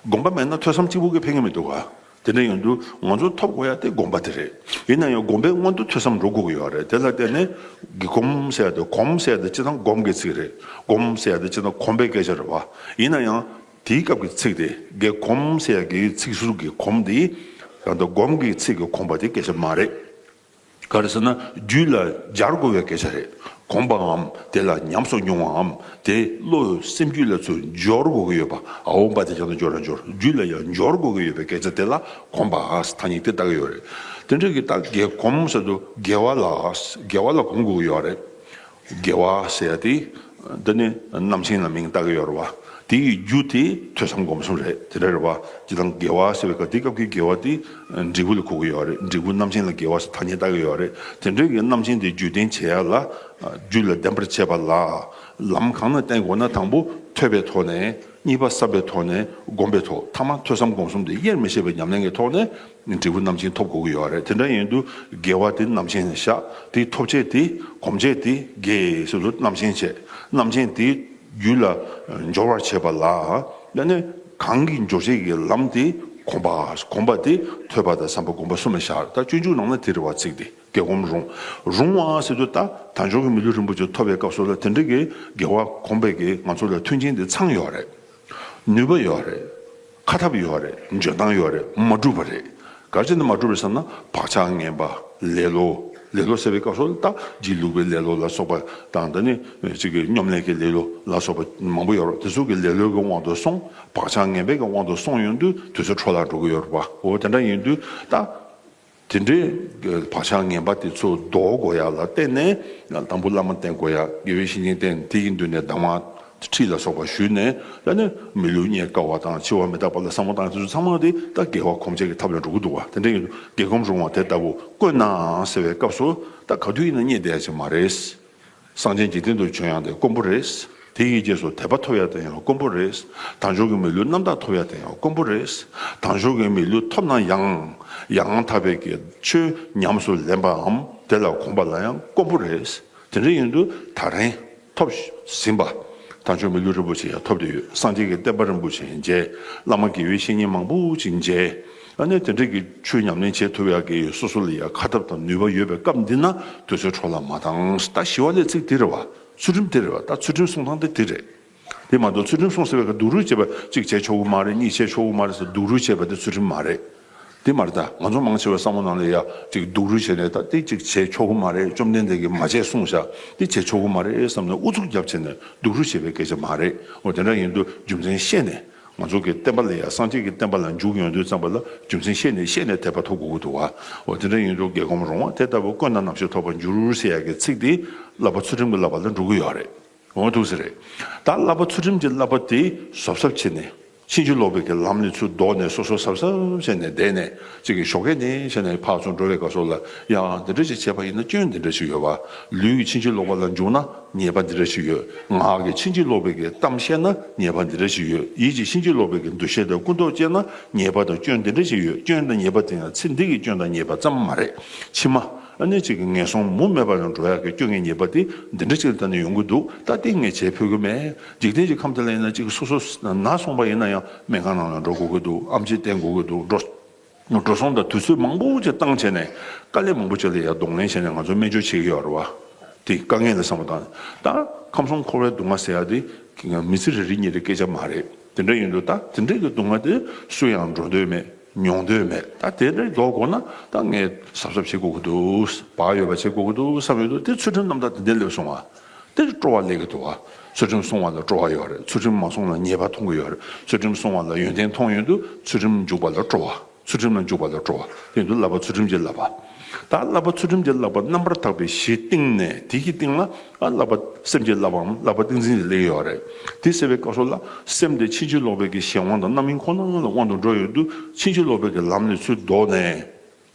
སྒོམ་པ་མེད་ན་ཐོས་བསམ་གཅིག་པུ་གིས་ཕན་གྱི་མི་འདུག་ག། དེ་འདྲ་ཡོང་དུས་ང་ཚོ་ཐོབ་དགོས་ཡ་དེ་སྒོམ་པ་དེ་རེད། ཡིན་ན་ཡང་སྒོམ་པའི་སྔོན་དུ་ཐོས་བསམ་འགྲོ་དགོས་ཀྱི་ཡོད་རེད། དེ་ལ་བརྟེན་ནས་དགེ་གོམས་ཟེར་ཡ་དེ། གོམས་ཟེར་ཡ་དེ་སྤྱིར་བཏང་སྒོམ་གྱི་ཚིག་རེད། སྒོམ་ཟེར་ཡ་དེ་སྤྱིར་བཏང་གོམས་པའི་སྐད་ཆ་རེད་བ། ཡིན་ན་ཡང་དེའི་སྐབས་ཀྱི་ཚིག་དེ། དགེ་གོམས་ཟེར་ཡ་གི་ཚིག་ཟུར་གྱི་གོམས་དེ་ཡང་ད་སྒོམ་གྱི་ཚིག་གི་གོམས་པ་དེ་སྐད་ཆ་མ་རེད། ག་རེ་ཟེར་ན་རྒྱུད་ལ་སྦྱར་དགོས་པའི་སྐད་ཆ་རེད། གོམས་པའམ་དེ་ལ་ཉམས་སུ་མྱོང་བའམ་དེ་བློ་སེམས་རྒྱུད་ལ་ཚུར་འབྱོར་དགོས་ཀྱི་ཡོད་པ། ཨ་འོ་འབའ་དེ་ཀྱང་ན་འབྱོར་ར་འབྱོར། རྒྱུད་ལ་ཡང་འབྱོར་དགོས་ཀྱི་ཡོད་པའི་སྐད་ཆ་དེ་ལ་གོམས་པ་ཟེར་ཐ་སྙད་དེ་བཏགས་ཀྱི་ཡོད་རེད། དེ་འདྲ་གི་ད་དགེ་གོམས་ཟེར་དུས་དགེ་བ་ལ། དགེ་བ་ལ་གོམས་དགོས་ཀྱི་ཡོད་རེད། དགེ་བ་ཟེར་ཡ་དེ། འདི་ནི་རྣམ་མཁྱེན་ལ་མིང་བཏགས་ཀྱི་ཡོད་རེད་བ། དེ་ཡི་རྒྱུ་དེ་ཐོས་བསམ་སྒོམ་གསུམ་རེད། དེ་འདྲ་རེད་བ། སྤྱིར་བཏང་དགེ་བ་ཟེར་བའི་སྐབས་དེ་སྐབས་ཀྱི་དགེ་བ་དེ་འབྲས་བུ་ལ་གོ་གི་ཡོད་རེད། འབྲས་བུ་རྣམ་མཁྱེན་ལ་དགེ་བ་ཟེར་ཐ་སྙད་བཏགས་ཀྱི་ཡོད་རེད། དེ་འདྲ་གི་རྣམ་མཁྱེན་དེ་རྒྱུད་ལྡན་བྱེད་ཡ་ལ། རྒྱུད་ལ་ལྡན་པར་བྱེད་པ་ལ། ལམ་གང་ན་བསྟེན་དགོས་ན། དང་པོ་ཐོས་པའི་ཐོག་ནས། གཉིས་པ་བསམ་པའི་ཐོག་ནས། སྒོམ་པའི་ཐོག། ཐ་མ་ཐོས་བསམ་སྒོམ་གསུམ་དེ་དབྱེར་མི་ཕྱེད་པའི་ཉམས་ལེན་གྱི་ཐོག་ནས། འབྲས་བུ་རྣམ་མཁྱེན་ཐོབ་དགོས་ཀྱི་ཡོད་རེད། དེ་འདྲ་ཡིན་དུས་དགེ་བ་དེ་རྣམ་མཁྱེན་ནས་བཞག། དེ་ཐོབ་བྱེད་དེ། གོམས་བྱེད་དེ། དགེ་ཟེར་དུས་རྣམ་མཁྱེན་བྱེད། རྣམ་མཁྱེན་དེ་རྒྱུད་ལ་འབྱོར་བར་བྱེད་པ་ལ། ཡང་ན་གང་གི་འབྱོར་བྱེད་ཀྱི་ལམ་དེ་གོམས་པ། གོམས་པ་དེ་ཐོས་པ་དང་བསམ་པ་སྒོམ་པ་གསུམ་ལ་བཞག། ད་སྤྱོད་འཇུག་ནང་ན་དེ་རེད་བ། ཚིག་དེ་དགེ་གོམས་རུང་། རུང་བ་ཟེར་དུས་ད་དལ་འབྱོར་གྱི་མི་ལུས་རིན་པོ་ཆེ་ཐོབ་པའི་སྐབས་སུ་ལ་དེ་འདྲ་གི་དགེ་བ་གོམས་པའི་གི་ང་ཚོ་ལ་མཐུན་རྐྱེན་དེ་ཚང་ཡོད་རེད། ནུས་པ་ཡོད་རེད། ཁ་ཐབས་ཡོད་རེད། འཇོན་ཐང་ཡོད་རེད། མ་འགྲུབ་པ་རེད། ག་རེ་བྱས་ནས་མ་འགྲུབ་རེད་ཟེར་ན། བག་ཆགས་ངན་པ། ལེ་ལོ། ལེ་ལོ་ཟེར་བའི་སྐབས་སུ་ད་སྒྱིད་ལུག་པའི་ལེ་ལོ་ལ་སོགས་པ་དང་། ད་ནི་གཅིག་གི་སྙོམ་ལས་ཀྱི་ལེ་ལོ་ལ་སོགས་པ་མང་པོ་ཡོད་རེད། དེ་ཚོ་གི་ལེ་ལོ་གི་དབང་དུ་སོང་། བག་ཆགས་ངན་པའི་གི་དབང་དུ་སོང་ཡོང་དུས་དུས་ཚོད་འཕྲོ་བརླག་འགྲོ་གི་ཡོད་རེད་པ། འོ་དེ་འདྲ་ཡིན་དུས་ད། དེ་འདྲའི་བག་ཆགས་ངན་པ་དེ་ཚོ་ཟློག་དགོས་ཡ་ལ་བརྟེན་ནས། དང་པོ་བླ་མ་བསྟེན་དགོས་ཡ། དགེ་བའི་བཤེས་གཉེན་བསྟེན། དེ་ཡི་མདུན་ནས་གདམས་ངག་ ཁྲིད་ལ་སོགས་པ་ཞུས་ནས་ད་ནི་མི་ལུས་རྙེད་དཀའ་བ་དང་འཆི་བ་མི་རྟག་པ་ལ་བསམ་བློ་བཏང་དེ་ཚོ་ཚང་མ་དེ་ད་རྒྱལ་བ་གོམས་བྱེད་ཀྱི་ཐབས་ལ་འགྲོ་གི་འདུག་བ། དེ་འདྲ་ཡིན་དུས་རྒྱལ་གོམས་རུང་བ་དེ་ལྟ་བུ་དཀོན་ནའང་ཟེར་བའི་སྐབས་སུ་ད་ག་དུས་ཡིན་ན་རྙེད་བསྡད་ཡ་ཅིག་མ་རེད། སངས་རྒྱས་འཇིག་རྟེན་དུ་བྱོན་ཡང་དེ་དཀོན་པོ་རེད། དེ་ཡི་རྗེས་སུ་དད་པ་ཐོབ་ཡ་དེ་ཡང་དཀོན་པོ་རེད། དལ་འབྱོར་གྱི་མི་ལུས་རྣམ་དག་ཐོབ་ཡ་དེ་ཡང་དཀོན་པོ་རེད། དལ་འབྱོར་གྱི་མི་ལུས་ཐོབ་ན་ཡང་ཡང་དག་པའི་གི་ཆོས་ཉམས་སུ་ལེན་པའམ་དེ་ལ་གོམས་པ་ལ་ཡང་དཀོན་པོ་རེད། དེ་འདྲ་ཡིན་དུས་ད་རིང་ཐོབ་ཟིན་པ། དལ་འབྱོར་མི་ལུས་རིན་པོ་ཆེ་ཡང་ཐོབ་བསྡད་ཡོད། སངས་རྒྱས་ཀྱི་བསྟན་པ་རིན་པོ་ཆེ་མཇལ། བླ་མ་དགེ་བའི་བཤེས་གཉེན་མང་པོ་ཅིག་མཇལ། ཨ་ནི་དེ་འདྲ་གི་ཆོས་ཉམས་ལེན་བྱེད་ཐུབ་ཡག་གི་སོ་སོ་ལ་ཡང་ཁ་ཐབས་དང་ནུས་པ་ཡོད་པའི་སྐབས་འདི་ན་དུས་ཚོད་འཕྲོ་བརླག་མ་བཏང་། ད་ཞི་བ་ལྷས་ཚིག་དེ་རེད་བ། ཚུལ་ཁྲིམས་དེ་རེད་བ། ད་ཚུལ་ཁྲིམས་སྲུང་སྟངས་དེ་དེ་རེད། དེ་མ་གཏོགས་ཚུལ་ཁྲིམས་སྲུང་ཟེར་བའི་སྐབས་སྡུག་རུས་བྱེད་པ་གཅིག་བྱེད་ཆོག་གི་མ་རེད། གཉིས་བྱེད་ཆོག་གི་མ་རེད་ཟེར་སྡུག་རུས་བྱེད་པ་དེ་ཚུལ་ཁྲིམས་མ་རེད། དེ་མ་རེད། ད་ང་ཚོ་མང་ཆེ་བའི་བསམ་བློ་ནང་ལ་ཡ་གཅིག་སྡུག་རུས་བྱས་ནས་ད་དེ་གཅིག་བྱེད་ཆོག་གི་མ་རེད། བཅོམ་ལྡན་འདས་ཀྱིས་མ་བྱེད་གསུངས་བཞག་དེ་བྱེད་ཆོག་གི་མ་རེད་བསམ་ནས་ཨུ་ཚུགས་རྒྱབ་བྱས་ནས་སྡུག་རུས་བྱེད་པའི་སྐད་ཆ་མ་རེད། འོ་དེ་འདྲ་ཡིན་དུས་རྒྱུ་མཚན་ཤེས་ནས། ང་ཚོ་གི་བསྟན་པ་ལ་ཡང་སངས་རྒྱས་ཀྱི་བསྟན་པ་ལ་འཇུག་ཡོང་དུས་ཙམ་པ་ལ་རྒྱུ་མཚན་ཤེས་ནས་ཤེས་ནས་དད་པ་ཐོབ་དགོས་ཀྱི་འདུག་བ། འོ་དེ་འདྲ་ཡིན་དུས་རྒྱལ་གོམས་རུང་བ་དེ་ལྟ་བུ་དཀོན་དང་རྣམ་ཤེས་ཐོབ་པར་འགྱུར་ཟེར་ཡ་གི་ཚིག་དེ་བསླབ་པ་ཚུལ་ཁྲིམས་ཀྱི་བསླབ་པ་ལ་འགྲོ་གི་ཡོད་རེད། འོ་འདུག་ཟེར་རེད། ད་བསླབ་པ་ཚུལ་ཁྲིམས་ཀྱི་བསླབ་པ་དེ་གཟབ་གཟབ་བྱས་ནས་ཕྱིན་ཅི་ལོག་པའི་གི་ལམ་ནས་ཚུར་ལྡོག་ནས་སོ་སོ་གཟབ་གཟབ་བྱས་ནས་བསྡད་ནས་གཅིག་གི་ཞོགས་ཀས་ནས་བྱས་ནས་ཕར་ཚུར་འགྲོ་བའི་སྐབས་སུ་ལ་ཡང་འདི་འདྲ་ཞིག་བྱས་པ་ཡིན་ན་སྐྱོན་འདི་འདྲ་ཞིག་ཡོད་པ། ལུས་ཀྱི་ཕྱིན་ཅི་ལོག་པ་ལ་འཇུག་ན། ཉེས་པ་འདི་འདྲ་ཞིག་ཡོད། ངག་གི་ཕྱིན་ཅི་ལོག་པའི་གི་གཏམ་བཤད་ན་ཉེས་པ་འདི་འདྲ་ཞིག་ཡོད། ཡིད་ཀྱི་ཕྱིན་ཅི་ལོག་པའི་གི་འདུ་ཤེས་དང་ཀུན་རྟོག་སྐྱེས་ན་ཉེས་པ་དང་སྐྱོན་འདི་འདྲ་ཞིག་ཡོད། སྐྱོན་དང་ཉེས་པ་དེ་ཡང་ཚེ་འདི་གི་སྐྱོན་དང་ཉེས་པ་ཙམ་མ་རེད། ཕྱི་མ་ཨ་ནི་གཅིག་གི་ངན་སོང་མུ་མེད་པ་ལ་འགྲོ་ཡག་གི་སྐྱོན་གྱི་ཉེས་པ་དེ་འདི་འདྲ་ཞིག་ལ་བརྟེན་ནས་ཡོང་གི་འདུག་ད་དེ་ངས་བྱེད་ཕོད་ཀྱི་མེད། འཇིག་རྟེན་གྱི་ཁམས་དེ་ལ་ཡིན་ན་གཅིག་སོ་སོ་ན་སོང་པ་ཡིན་ན་ཡང་སྨན་ཁང་ནང་ལ་འགྲོ་དགོས་ཀྱི་འདུག་ཨེམ་ཆི་བསྟེན་དགོས་ཀྱི་འདུག་འགྲོ། འགྲོ་སོང་དང་དུས་ཚོད་མང་པོ་ཅིག་བཏང་བྱས་ནས་དཀའ་ལས་མང་པོ་ཅིག་ལ་ཡང་གདོང་ལེན་བྱས་ནས་ང་ཚོ་སྨན་བཅོས་བྱེད་ཀྱི་ཡོད་རེད་བ། དེ་དཀའ་ངལ་ལ་བསམ་བློ་བཏང་ནས་ད་ཁམས་གསུམ་འཁོར་བའི་སྡུག་བསྔལ་ཟེར་ཡ་དེ་མི་ཚེ་རེ་རེ་གཉིས་རེ་སྐད་ཆ་མ་རེད། དེ་འདྲ་ཡིན་དུས་ད་དེ་འདྲའི་གི་སྡུག་བསྔལ་དེ་སུ་ཡང་འགྲོ་འདོད་མེད། མྱོང་འདོད་མེད། ད་དེ་འདྲ་ལྡོག་དགོས་ན་ད་ངས་གཟབ་གཟབ་བྱེད་དགོས་ཀྱི་འདུག་བག་ཡོད་པ་བྱེད་དགོས་ཀྱི་འདུག་བསམ་ཡོད་དུས་དེ་ཚུལ་ཁྲིམས་རྣམ་དག་དེ་འདྲ་སླེབས་སོང་བ། དེ་སྤྲོ་བ་སླེབས་ཀྱི་འདུག་བ། ཚུལ་ཁྲིམས་སྲུང་བ་ལ་སྤྲོ་བ་ཡོད་རེད། ཚུལ་ཁྲིམས་མ་སྲུང་ལ་ཉེས་པ་མཐོང་གི་ཡོད་རེད། ཚུལ་ཁྲིམས་སྲུང་བ་ལ་ཡོན་ཏན་མཐོང་ཡོང་དུས་ཚུལ་ཁྲིམས་འཇུག་པ་ལ་སྤྲོ་བ། ཚུལ་ཁྲིམས་ལ་འཇུག་པ་ལ་སྤྲོ་བ། དེ་ཡིན་དུས་བསླབ་པ་ཚུལ་ཁྲིམས་ཀྱི་བསླབ་པ། ད་བསླབ་པ་ཚུལ་ཁྲིམས་ཀྱི་བསླབ་པ་རྣམ་པར་དག་པའི་གཞི་བཏིང་ནས་དེ་གི་སྟེང་ལ་ཨ་བསླབ་པ་སེམས་ཀྱི་བསླབ་པའམ་བསླབ་པ་ཏིང་འཛིན་དེ་སླེབས་ཡོད་རེད། དེ་ཟེར་བའི་སྐབས་སུ་ལ་སེམས་དེ་ཕྱིན་ཅི་ལོག་པའི་གི་གཞན་དབང་དང་རྣམ་གཡེང་ཁོ་ན་ལ་དབང་དུ་འགྲོ་ཡོང་དུས་ཕྱིན་ཅི་ལོག་པའི་གི་ལམ་ནས་ཚུར་ལྡོག་ནས།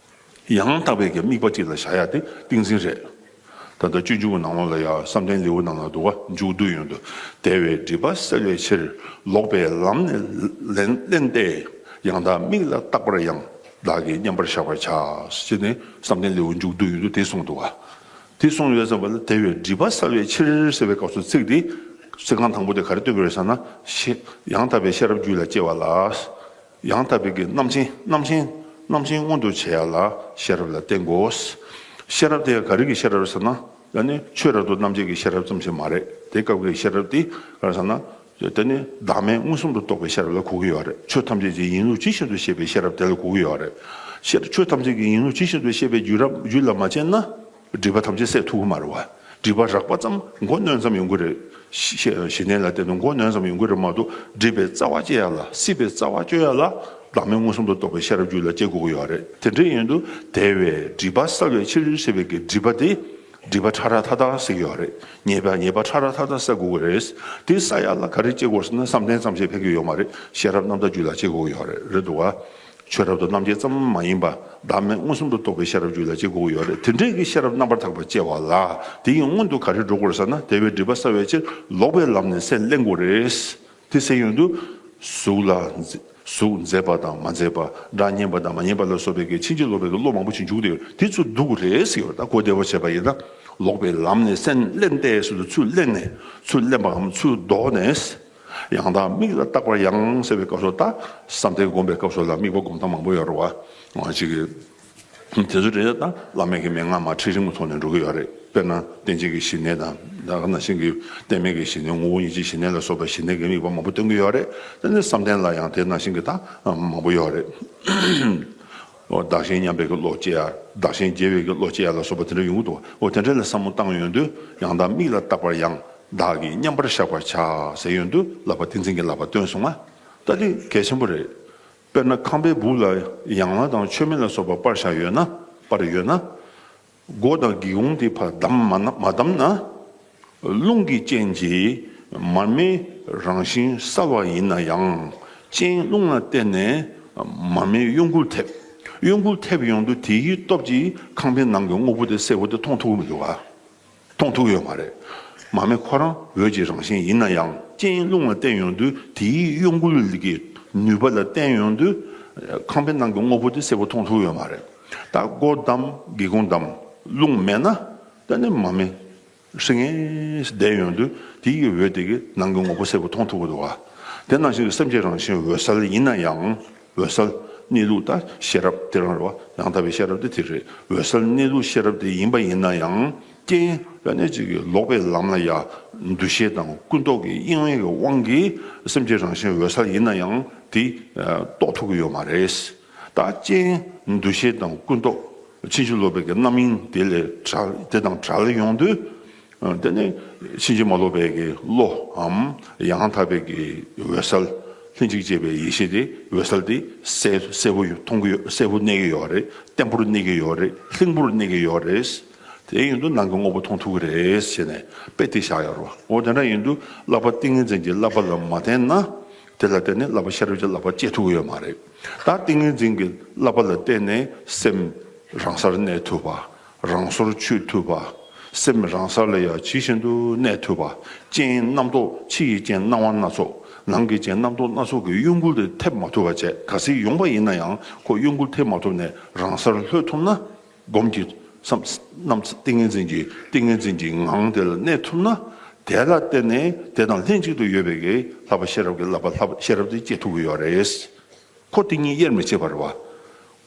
ཡང་དག་པའི་གི་དམིགས་པ་གཅིག་ལ་བཞག་ཡ་དེ་ཏིང་འཛིན་རེད། ད་ལྟ་སྤྱོད་འཇུག་གི་ནང་ལོགས་ལ་ཡང་བསམ་གཏན་ལེའུ་ནང་ལ་འདུག་བ། མཇུག་བསྡུ་ཡོང་དུས། དལ་བའི་སྒྲིབ་པ་བསལ་བའི་ཕྱིར། ལོག་པའི་ལམ་ནི་ལེན་བསླན་ཏེ། ཡང་དག་དམིགས་ལ་རྟག་པར་ཡང་། བདག་གིས་མཉམ་པར་བཞག་པར་བྱ། ཞེས་ནས་བསམ་གཏན་ལེའུ་མཇུག་བསྡུ་ཡོང་དུས་དེ་གསུངས་འདུག་བ། དེ་གསུངས་ཡོད་ཙམ་པ་ལ་དལ་བའི་སྒྲིབ་པ་བསལ་བའི་ཕྱིར་ཟེར་བའི་སྐབས་སུ་ཚིག་འདི་ཚིག་རྐང་དང་པོ་དེ་ག་རེ་སྟོན་གྱི་རེད་ཟེར་ན། ཤེས། ཡང་དག་པའི་ཤེས་རབ་རྒྱུད་ལ་སྐྱེ་བ་ལ། ཡང་དག་པའི་གི་རྣམ་མཁྱེན་རྣམ་མཁྱེན་རྣམ་མཁྱེན་མངོན་དུ་བྱེད་ཡ་ལ་ཤེས་རབ་ལ་བརྟེན་དགོས། ཤེས་རབ་དེ་ག་རེ་གི་ཤེས་རབ་ཟེར་ན། ཡང་ནི་ཆོས་རབ་ཏུ་རྣམ་འབྱེད་ཀྱི་ཤེས་རབ་ཙམ་ཞིག་མ་རེད། དེ་སྐབས་ཀྱི་ཤེས་རབ་དེ་ག་རེ་ཟེར་ན། དེ་ནི་བདག་མེད་མངོན་སུམ་དུ་རྟོགས་པའི་ཤེས་རབ་ལ་གོ་གི་ཡོད་རེད། ཆོས་ཐམས་ཅད་ཀྱི་ཡིན་ལུགས་ཇི་བཞིན་དུ་ཤེས་པའི་ཤེས་རབ་དེ་ལ་གོ་གི་ཡོད་རེད། ཤེས་ཆོས་ཐམས་ཅད་ཀྱི་ཡིན་ལུགས་ཇི་བཞིན་དུ་ཤེས་པའི་རྒྱུད་རབ་རྒྱུད་ལ་མ་སྐྱེས་ན། སྒྲིབ་པ་ཐམས་ཅད་སེལ་ཐུབ་ཀྱི་མ་རེད་བ། སྒྲིབ་པ་རགས་པ་ཙམ་མགོ་གནོན་ཙམ་ཡོང་གི་རེད། ཞི་ཞི་གནས་ལ་བརྟེན་ནས་མགོ་གནོན་ཙམ་ཡོང་གི་རེད་མ་གཏོགས་སྒྲིབ་པའི་རྩ་བ་བཅད་ཡ་ལ་སྲིད་པའི་རྩ་བ་གཅོད་ཡ་ལ་བདག་མེད་མངོན་སུམ་དུ་རྟོགས་པའི་ཤེས་རབ་རྒྱུད་ལ་སྐྱེ་དགོས་ཀྱི་ཡོད་རེད། དེ་འདྲ་ཡིན་དུས་དལ་བའི་སྒྲིབ་པ་བསལ་བའི་ཕྱིར་ཞེས་པའི་གི་སྒྲིབ་པ་དེ་སྒྲིབ་པ་ཕྲ་རགས་མཐའ་དག་ཟེར་གྱི་ཡོད་རེད། ཉེས་པ་ཉེས་པ་ཕྲ་རགས་མཐའ་དག་བསལ་དགོས་ཀྱི་རེད། དེ་བསལ་ཡ་ལ་ག་རེ་སྐྱེ་དགོས་ཟེར་ན་བསམ་གཏན་ཙམ་ཞིག་ཕན་གྱི་ཡོད་མ་རེད། ཤེས་རབ་རྣམ་དག་རྒྱུད་ལ་སྐྱེ་དགོས་ཀྱི་ཡོད་རེད། རེད་འདུག་བ། ཆོས་རབ་ཏུ་རྣམ་འབྱེད་ཙམ་མ་ཡིན་པ་བདག་མེད་མངོན་སུམ་དུ་རྟོགས་པའི་ཤེས་རབ་རྒྱུད་ལ་སྐྱེ་དགོས་ཀྱི་ཡོད་རེད། དེ་འདྲའི་གི་ཤེས་རབ་རྣམ་པར་དག་པ་སྐྱེ་བ་ལ་དེ་ཡི་སྔོན་དུ་ག་རེ་འགྲོ་དགོས་རེད་ཟེར་ན། དལ་བའི་སྒྲིབ་པ་བསལ་བའི་ཕྱིར་ལོག་པའི་ལམ་ནས་སེམས་བསླན་དགོས་རེད། དེ་ཟེར་ཡོང་དུས་གཟུགས་ལ་མཛེ་གཟུགས་མཛེས་པ་དང་མ་མཛེས་པ། སྒྲ་སྙན་པ་དང་མ་སྙན་པ་ལ་སོགས་པའི་གི་ཕྱིན་ཅི་ལོག་པའི་གི་བློ་མང་པོ་ཞིག་འཇུག་བསྡད་ཡོད། དེ་ཚུར་བསྡུ་དགོས་རེད་ཟེར་ཡོད། ད་གོ་བདེ་བོ་བྱས་པ་ཡིན་ན། ལོག་པའི་ལམ་ནས་སེམས་བསླན་ཏེ་ཟེར་དུས་ཚུར་བསླན་ནས་ཚུར་བསླན་པའམ་ཚུར་ལྡོག་ནས། ཡང་དག་དམིགས་ལ་རྟག་པར་ཡང་ཟེར་བའི་སྐབས་སུ་ད་བསམ་གཏན་སྒོམ་པའི་སྐབས་སུ་ལ་དམིགས་པ་སྒོམ་སྟངས་མང་པོ་ཡོད་རེད་བ། ང་གཅིག་གིས་དེ་ཚོ་རེད། ད་བླ་མེད་ཀྱི་མན་ངག་མ་ཁྲིད་རིམ་གྱི་ཐོག་ནས་འགྲོ་གི་ཡོད་རེད། དཔེར་ན་རྟེན་བྱེད་ཀྱི་ཞི་གནས་དང་། ད་ག་ནང་བཞིན་གྱི་རྟེན་མེད་ཀྱི་ཞི་གནས། ངོ་བོ་ཉིད་ཀྱི་ཞི་གནས་ལ་སོགས་པའི་ཞི་གནས་ཀྱི་དམིགས་པ་མང་པོ་སྟོན་གྱི་ཡོད་རེད། དེ་ནས་བསམ་གཏན་ལ་ཡང་དེ་ནང་བཞིན་གྱི་ད་མང་པོ་ཡོད་རེད། འོ་བདག་གཞན་མཉམ་པའི་གི་བློ་སྐྱེ་ཡ། བདག་གཞན་བརྗེ་བའི་གི་བློ་སྐྱེ་ཡ་ལ་སོགས་པ་དེ་འདྲ་ཡོང་གི་འདུག་འོ་དེ་འདྲ་ལ་བསམ་བློ་བཏང་ཡོང་དུས་ཡང་དག་དམིགས་ལ་རྟག་པར་ཡང་། བདག་གིས་མཉམ་པར་བཞག་པར་བྱ་ཟེར་ཡོང་དུས་བསླབ་པ་ཏིང་འཛིན་གྱི་བསླབ་པ་སྟོན་སོང་ང་། ད་དེ་གལ་ཆེན་པོ་རེད། དཔེར་ན་ཁང་པའི་སྦུག་ལ་ཡང་ལ་དང་མཆོད་མེ་ལ་སོགས་པ་སྤར་བཞག་ཡོད་ན། སྤར་ཡོད་ན། སྒོ་དང་སྒེའུ་ཁུང་དེ་ཕར་བསྡམས་མ་ན་མ་བསྡམས་ན། རླུང་གི་རྐྱེན་གྱིས་ མར་མེའི་རང་བཞིན་གསལ་བ་ཡིན་ན་ཡང་། སྤྱན་རླུང་ལ་བརྟེན་ནས་མར་མེའི་གཡོ་འགུལ་ཐེབས། གཡོ་འགུལ་ཐེབས་ཡོང་དུས་དེའི་སྟོབས་ཀྱིས་ཁང་པའི་ནང་གི་དངོས་པོ་དེ་གསལ་པོ་དེ་མཐོང་ཐུབ་ཀྱི་མི་འདུག་ག་མཐོང་ཐུབ་ཀྱི་ཡོད་མ་རེད། མར་མེ་ཁོ་རང་འོད་ཀྱི་རང་བཞིན་ཡིན་ན་ཡང་། སྤྱན་རླུང་ལ་བརྟེན་ཡོང་དུས་དེའི་གཡོ་འགུལ་གྱི་ནུས་པ་ལ་བརྟེན་ཡོང་དུས། ཁང་པའི་ནང་གི་དངོས་པོ་དེ་གསལ་པོ་མཐོང་ཐུབ་ཀྱི་ཡོད་མ་རེད། ད་སྒོ་བསྡམས། སྒེའུ་ཁུང་བསྡམས། རླུང་མེད་ན། ད་ནི་མར་མེ་ཧྲི་ངེས་བསྡད་ཡོང་དུས་དེ་ཡི་འོད་དེ་གིས་ནང་གི་དངོས་པོ་གསལ་པོ་མཐོང་ཐུབ་ཀྱི་འདུག་ག་དེ་ནང་བཞིན་གྱི་སེམས་ཀྱི་རང་བཞིན་འོད་གསལ་ཡིན་ན་ཡང་། འོད་གསལ་གནས་ལུགས་ད་ཤེས་རབ་དེ་རང་རེད་བ། ཡང་དག་པའི་ཤེས་རབ་དེ་དེ་རེད། འོད་གསལ་གནས་ལུགས་ཤེས་རབ་དེ་ཡིན་པ་ཡིན་ན་ཡང་། རྐྱེན་ཡང་ནས་ཅིག་གི་ལོག་པའི་ལམ་ལ་ཡ་འདུ་ཤེས་དང་ཀུན་རྟོག་གི་གཡེང་བའི་དབང་གིས་སེམས་ཀྱི་རང་བཞིན་འོད་གསལ་ཡིན་ན་ཡང་དེ་རྟོགས་ཐུབ་ཀྱི་ཡོད་མ་རེད། ད་རྐྱེན་འདུ་ཤེས་དང་ཀུན་རྟོག་ཕྱིན་ཅི་ལོག་པའི་གི་རྣམ་གཡེང་དེ་ལས་བྲལ། དེ་དང་བྲལ་ཡོང་དུས། དེ་ནས་ཕྱིན་ཅི་མ་ལོག་པའི་གི་བློའམ་ཡང་དག་པའི་གི་འོད་གསལ། ལྷན་ཅིག་སྐྱེས་པའི་ཡེ་ཤེས་དེ། འོད་གསལ་དེ་གསལ་གསལ་པོ་མཐོང་གི་ཡོད། གསལ་པོ་གནས་ཀྱི་ཡོད་རེད། བརྟན་པོར་གནས་ཀྱི་ཡོད་རེད། ལྷིང་པོར་གནས་ཀྱི་ཡོད་རེད། དེ་ཡིན་དུས་ནང་གི་དངོས་པོ་མཐོང་ཐུབ་ཀྱི་རེད་ཟེར་ནས་དཔེ་དེ་བཞག་ཡོད་རེད་བ། འོ་དེ་འདྲ་ཡིན་དུས་བསླབ་པ་ཏིང་ངེ་འཛིན་གྱི་བསླབ་པ་ལ་མ་བརྟེན་ན། དེ་ལ་བརྟེན་ནས་བསླབ་པ་ཤེས་རབ་ཀྱི་བསླབ་པ་སྐྱེ་ཐུབ་ཀྱི་ཡོད་མ་རེད། ད་ཏིང་ངེ་འཛིན་གྱི་བསླབ་པ་ལ་བརྟེན་ནས་སེམས་རང་སར་གནས་ཐུབ་པ། རང་སོར་ཆུད་ཐུབ་པ། སེམས་རང་སར་ལ་ཡང་ཇི་བཞིན་དུ་གནས་ཐུབ་པ། རྐྱེན་རྣམ་རྟོག་ཕྱི་ཡི་རྐྱེན་སྣང་བ་སྣ་ཚོགས། ནང་གི་རྐྱེན་རྣམ་རྟོག་སྣ་ཚོགས་ཀྱི་གཡོ་འགུལ་དེ་ཐེབས་མ་ཐུབ་པ་བྱས། གལ་སྲིད་ཡོང་པ་ཡིན་ན་ཡང་ཁོ་གཡོ་འགུལ་ཐེབས་མ་ཐུབ་ནས་རང་སར་ལྷོད་ཐུབ་ན། སྒོམ་གྱི་བསམ་རྣམ་ཏིང་ངེ་འཛིན་གྱི་ཏིང་ངེ་འཛིན་གྱི་ངང་དེ་ལ་གནས་ཐུབ་ན། དེ་ལ་བརྟེན་ནས་དེ་དང་ལྷན་ཅིག་ཏུ་ཡོད་པའི་གི་བསླབ་པ་ཤེས་རབ་ཀྱི་བསླབ་པ། བསླབ་པ་ཤེས་རབ་དེ་སྐྱེ་ཐུབ་ཀྱི་ཡོད་རེད། ཁོ་དེ་གཉིས་དབྱེར་མི་ཕྱེད་པ་རེད་བ།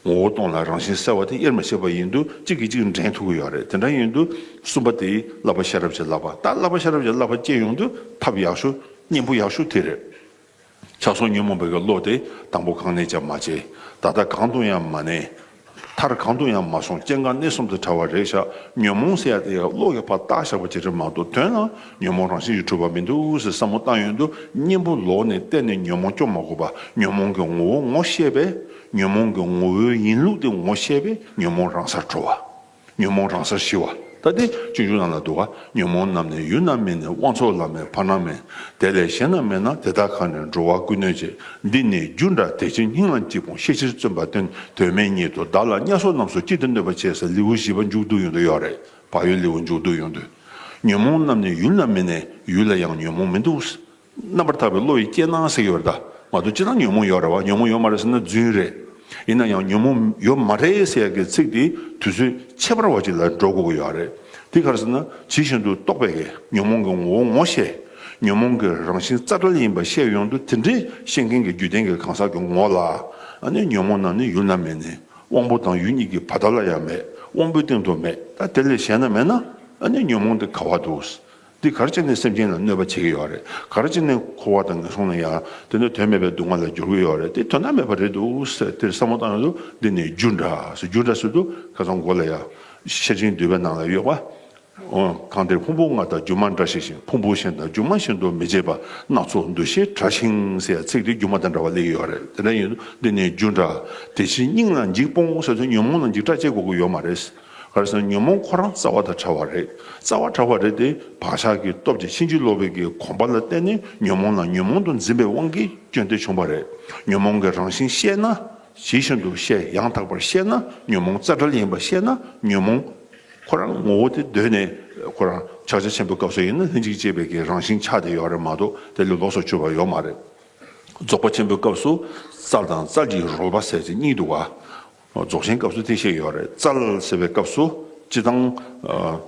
ངོ་བོ་སྟོང་ལ་རང་བཞིན་གསལ་བ་དེ་དབྱེར་མི་ཕྱེད་པ་ཡིན་དུས་གཅིག་གིས་གཅིག་འདྲེན་ཐུབ་ཀྱི་ཡོད་རེད། དེ་འདྲ་ཡིན་དུས་གསུམ་པ་དེ་བསླབ་པ་ཤེས་རབ་ཀྱི་བསླབ་པ། ད་བསླབ་པ་ཤེས་རབ་ཀྱི་བསླབ་པ་སྐྱེ་ཡོང་དུས་ཐབས་ཡག་ཤོས་གཉེན་པོ་ཡག་ཤོས་དེ་རེད། ཆགས་སོགས་ཉོན་མོངས་པའི་བློ་དེ་དང་པོ་གང་ནས་ཀྱང་མ་སྐྱེས། ད་ལྟ་གང་དུ་ཡང་མ་གནས། མཐར་གང་དུ་ཡང་མ་སོང་། སྐྱེ་འགག་གནས་གསུམ་དུ་བྲལ་བ་རེད་ཤག་ཉོན་མོངས་ཟེར་ཡ་དེ་ཡང་བློ་ཡིས་ཕར་བཏགས་བཞག་པ་ཅིག་རེད་མ་གཏོགས་དོན་ལ་ཉོན་མོངས་རང་བཞིན་གྱིས་གྲུབ་པ་མི་འདུག་ཟེར་བསམ་བློ་བཏང་ཡོང་དུས་གཉེན་པོ་ལོག་ནས་གཏན་ནས་ཉོན་མོངས་སྐྱོབ་མ་དགོས་པ། ཉོན་མོངས་ཀྱི་ངོ་བོ་ངོ་ཤེས་པས། ཉོན་མོངས་ཀྱི་ངོ་བོའི་ཡིན་ལུགས་དེ་ངོ་ཤེས་པས་ཉོན་མོངས་རང་སར་གྲོལ་བ། ཉོན་མོངས་རང་སར་ཞི་བ། ད་དེ་སྤྱོད་འཇུག་ནང་ལ་འདུག་ག་ཉོན་མོངས་རྣམས་ནི་ཡུལ་ན་མེད་ནས། དབང་ཕྱུག་བླ་མེད་བར་ན་མེད། དེ་ལས་གཞན་ན་མེད་ན། དེ་དག་གང་ནས་འགྲོ་བ་ཀུན་གནོད་བྱེད། འདི་ནི་རྒྱུ་འདྲ་དེ་ཕྱིར་སྙིང་ལ་འཇིགས་སྤོང་། ཤེས་ཕྱིར་བརྩོན་པ་དོན་དོན་མེད་ཉིད་དོ། བདག་ལ་དམྱལ་སོགས་རྣམས་སུ་གཅིག་ཏུ་གནོད་པ་བྱེད་ཟེར་ལེའུ་བཞི་པ་མཇུག་བསྡུ་ཡོང་དུ་ཡོད་རེད། བག་ཡོད་ལེའུ་མཇུག་བསྡུ་ཡོང་དུས། ཉོན་མོངས་རྣམས་ནི་ཡུལ་ན་མེད་ནས། ཡུལ་ལ་ཡང་ཉོན་མོངས་མི་འདུག་རྣམ་པར་དག་པའི་བློ་ཡིས་དཔྱད་ན་ཟེར་གྱི་ཡོད་རེད་ད། མ་གཏོགས་སྤྱིར་བཏང་ཉོན་མོངས་ཡོད་རེད་བ། ཉོན་མོངས་ཡོད་མ་རེད་ཟེར་ན་རྫུན་རེད། ཡིན་ན་ཡང་ཉོན་མོངས་ཡོད་མ་རེད་ཟེར་ཡ་གི་ཚིག་དེ་དུས་ཚོད་ཁྱད་པར་བ་ཅིག་ལ་འགྲོ་དགོས་ཀྱི་ཡོད་རེད། དེ་ག་རེ་ཟེར་ན་ཇི་བཞིན་དུ་རྟོགས་པའི་གི་ཉོན་མོངས་ཀྱི་ངོ་བོ་ངོ་ཤེས། ཉོན་མོངས་ཀྱི་རང་བཞིན་རྩ་བྲལ་ཡིན་པ་ཤེས་ཡོང་དུས་དེ་འདྲའི་ཤེས་མཁན་གྱི་རྒྱུད་ལྡན་གྱི་གང་ཟག་གི་ངོ་ལ། ཨ་ནི་ཉོན་མོངས་རྣམས་ནི་ཡུལ་ན་མེད་ནས། དབང་པོ་དང་ཡུལ་གཉིས་ཀྱི་བར་ཐག་ལ་ཡང་མེད། དབང་པོའི་སྟེང་དུ་མེད། ད་དེ་ལས་གཞན་ན་མེད་ན། ཨ་ནི་ཉོན་མོངས་དེ་ག་བ་འདུག་འདི་ག་རེ་བྱས་ནས་སེམས་ཅན་ལ་གནོད་པ་བྱེད་ཀྱི་ཡོད་རེད། ག་རེ་བྱས་ནས་འཁོར་བ་དང་ངན་སོང་ལ་ཡང་དེ་ནས་དོན་མེད་པའི་སྡུག་བསྔལ་ལ་སྦྱོར་གྱི་ཡོད་རེད། དེ་དོན་དག་མེད་པ་རེད་འདུག་ཟེར་དེར་བསམ་བློ་བཏང་ཡོང་དུས་འདི་ནི་རྒྱུ་འདྲ་ཟེར། རྒྱུ་འདྲ་ཟེར་དུས་ཁ་སང་མགོ་ལ་ཡང་ཤེར་ཕྱིན་འདུས་པའི་ནང་ལ་ཡོད་པ། འོ། གང་ལྟར་ཕུང་པོ་ལྔ་དང་སྒྱུ་མ་འདྲ་ཞིག་བཞིན། ཕུང་པོ་གཞན་དག་སྒྱུ་མ་བཞིན་དུ་མི་བྱེད་པ། སྣ་ཚོགས་འདུ་ཤེས་བྲལ་ཞིང་ཟེར་ཡ་ཚིག་དེ་སྒྱུ་མ་དང་འདྲ་བ་སླེབས་ཀྱི་ཡོད་རེད། དེ་འདྲ་ཡིན་དུས་འདི་ནི་རྒྱུ་འདྲ་དེ་ཕྱིར་སྙིང་ལ་འཇིགས་སྤོང་ཟེར་དུས་ཉོན་མོངས་ལ་འཇིགས་སྐྲག་སྐྱེ་དགོས་ཀྱི་ཡོད་མ་རེད། ག་རེ་ཟེར་ན་ཉོན་མོངས་ཁོ་རང་རྩ་བ་དང་བྲལ་བ་རེད། རྩ་བ་བྲལ་བ་རེད་དེ་བག་ཆགས་ཀྱི་སྟོབས་ཀྱིས་ཕྱིན་ཅི་ལོག་པའི་གི་གོམས་པ་ལ་བརྟེན་ནས་ཉོན་མོངས་ལ་ཉོན་མོངས་དུ་འཛིན་པའི་དབང་གིས་སྐྱོན་དེ་བྱུང་བ་རེད། ཉོན་མོངས་ཀྱི་རང་བཞིན་ཤེས་ན། ཇི་བཞིན་དུ་ཤེས། ཡང་དག་པར་ཤེས་ན། ཉོན་མོངས་རྩ་བྲལ་ཡིན་པ་ཤེས་ན། ཉོན་མོངས་ཁོ་རང་ངོ་བོ་དེ་གདོད་ནས་ཁོ་རང་ཕྱག་རྒྱ་ཆེན་པོའི་སྐབས་སུ་ཡིན་ན་ལྷན་ཅིག་སྐྱེས་པའི་གི་རང་བཞིན་ཆགས་བསྡད་ཡོད་རེད་མ་གཏོགས་དེ་ལས་ལོགས་སུ་གྱུར་པ་ཡོད་མ་རེད། རྫོགས་པ་ཆེན་པོའི་སྐབས་སུ་རྩལ་དང་རྩལ་གྱི་རོལ་པ་ཟེར་ཏེ་གཉིས་འདུག་ག་རྫོགས་ཆེན་སྐབས་སུ་དེ་བཤད་ཡོད་རེད། རྩལ་ཟེར་བའི་སྐབས་སུ་སྤྱིར་བཏང་། ཨ།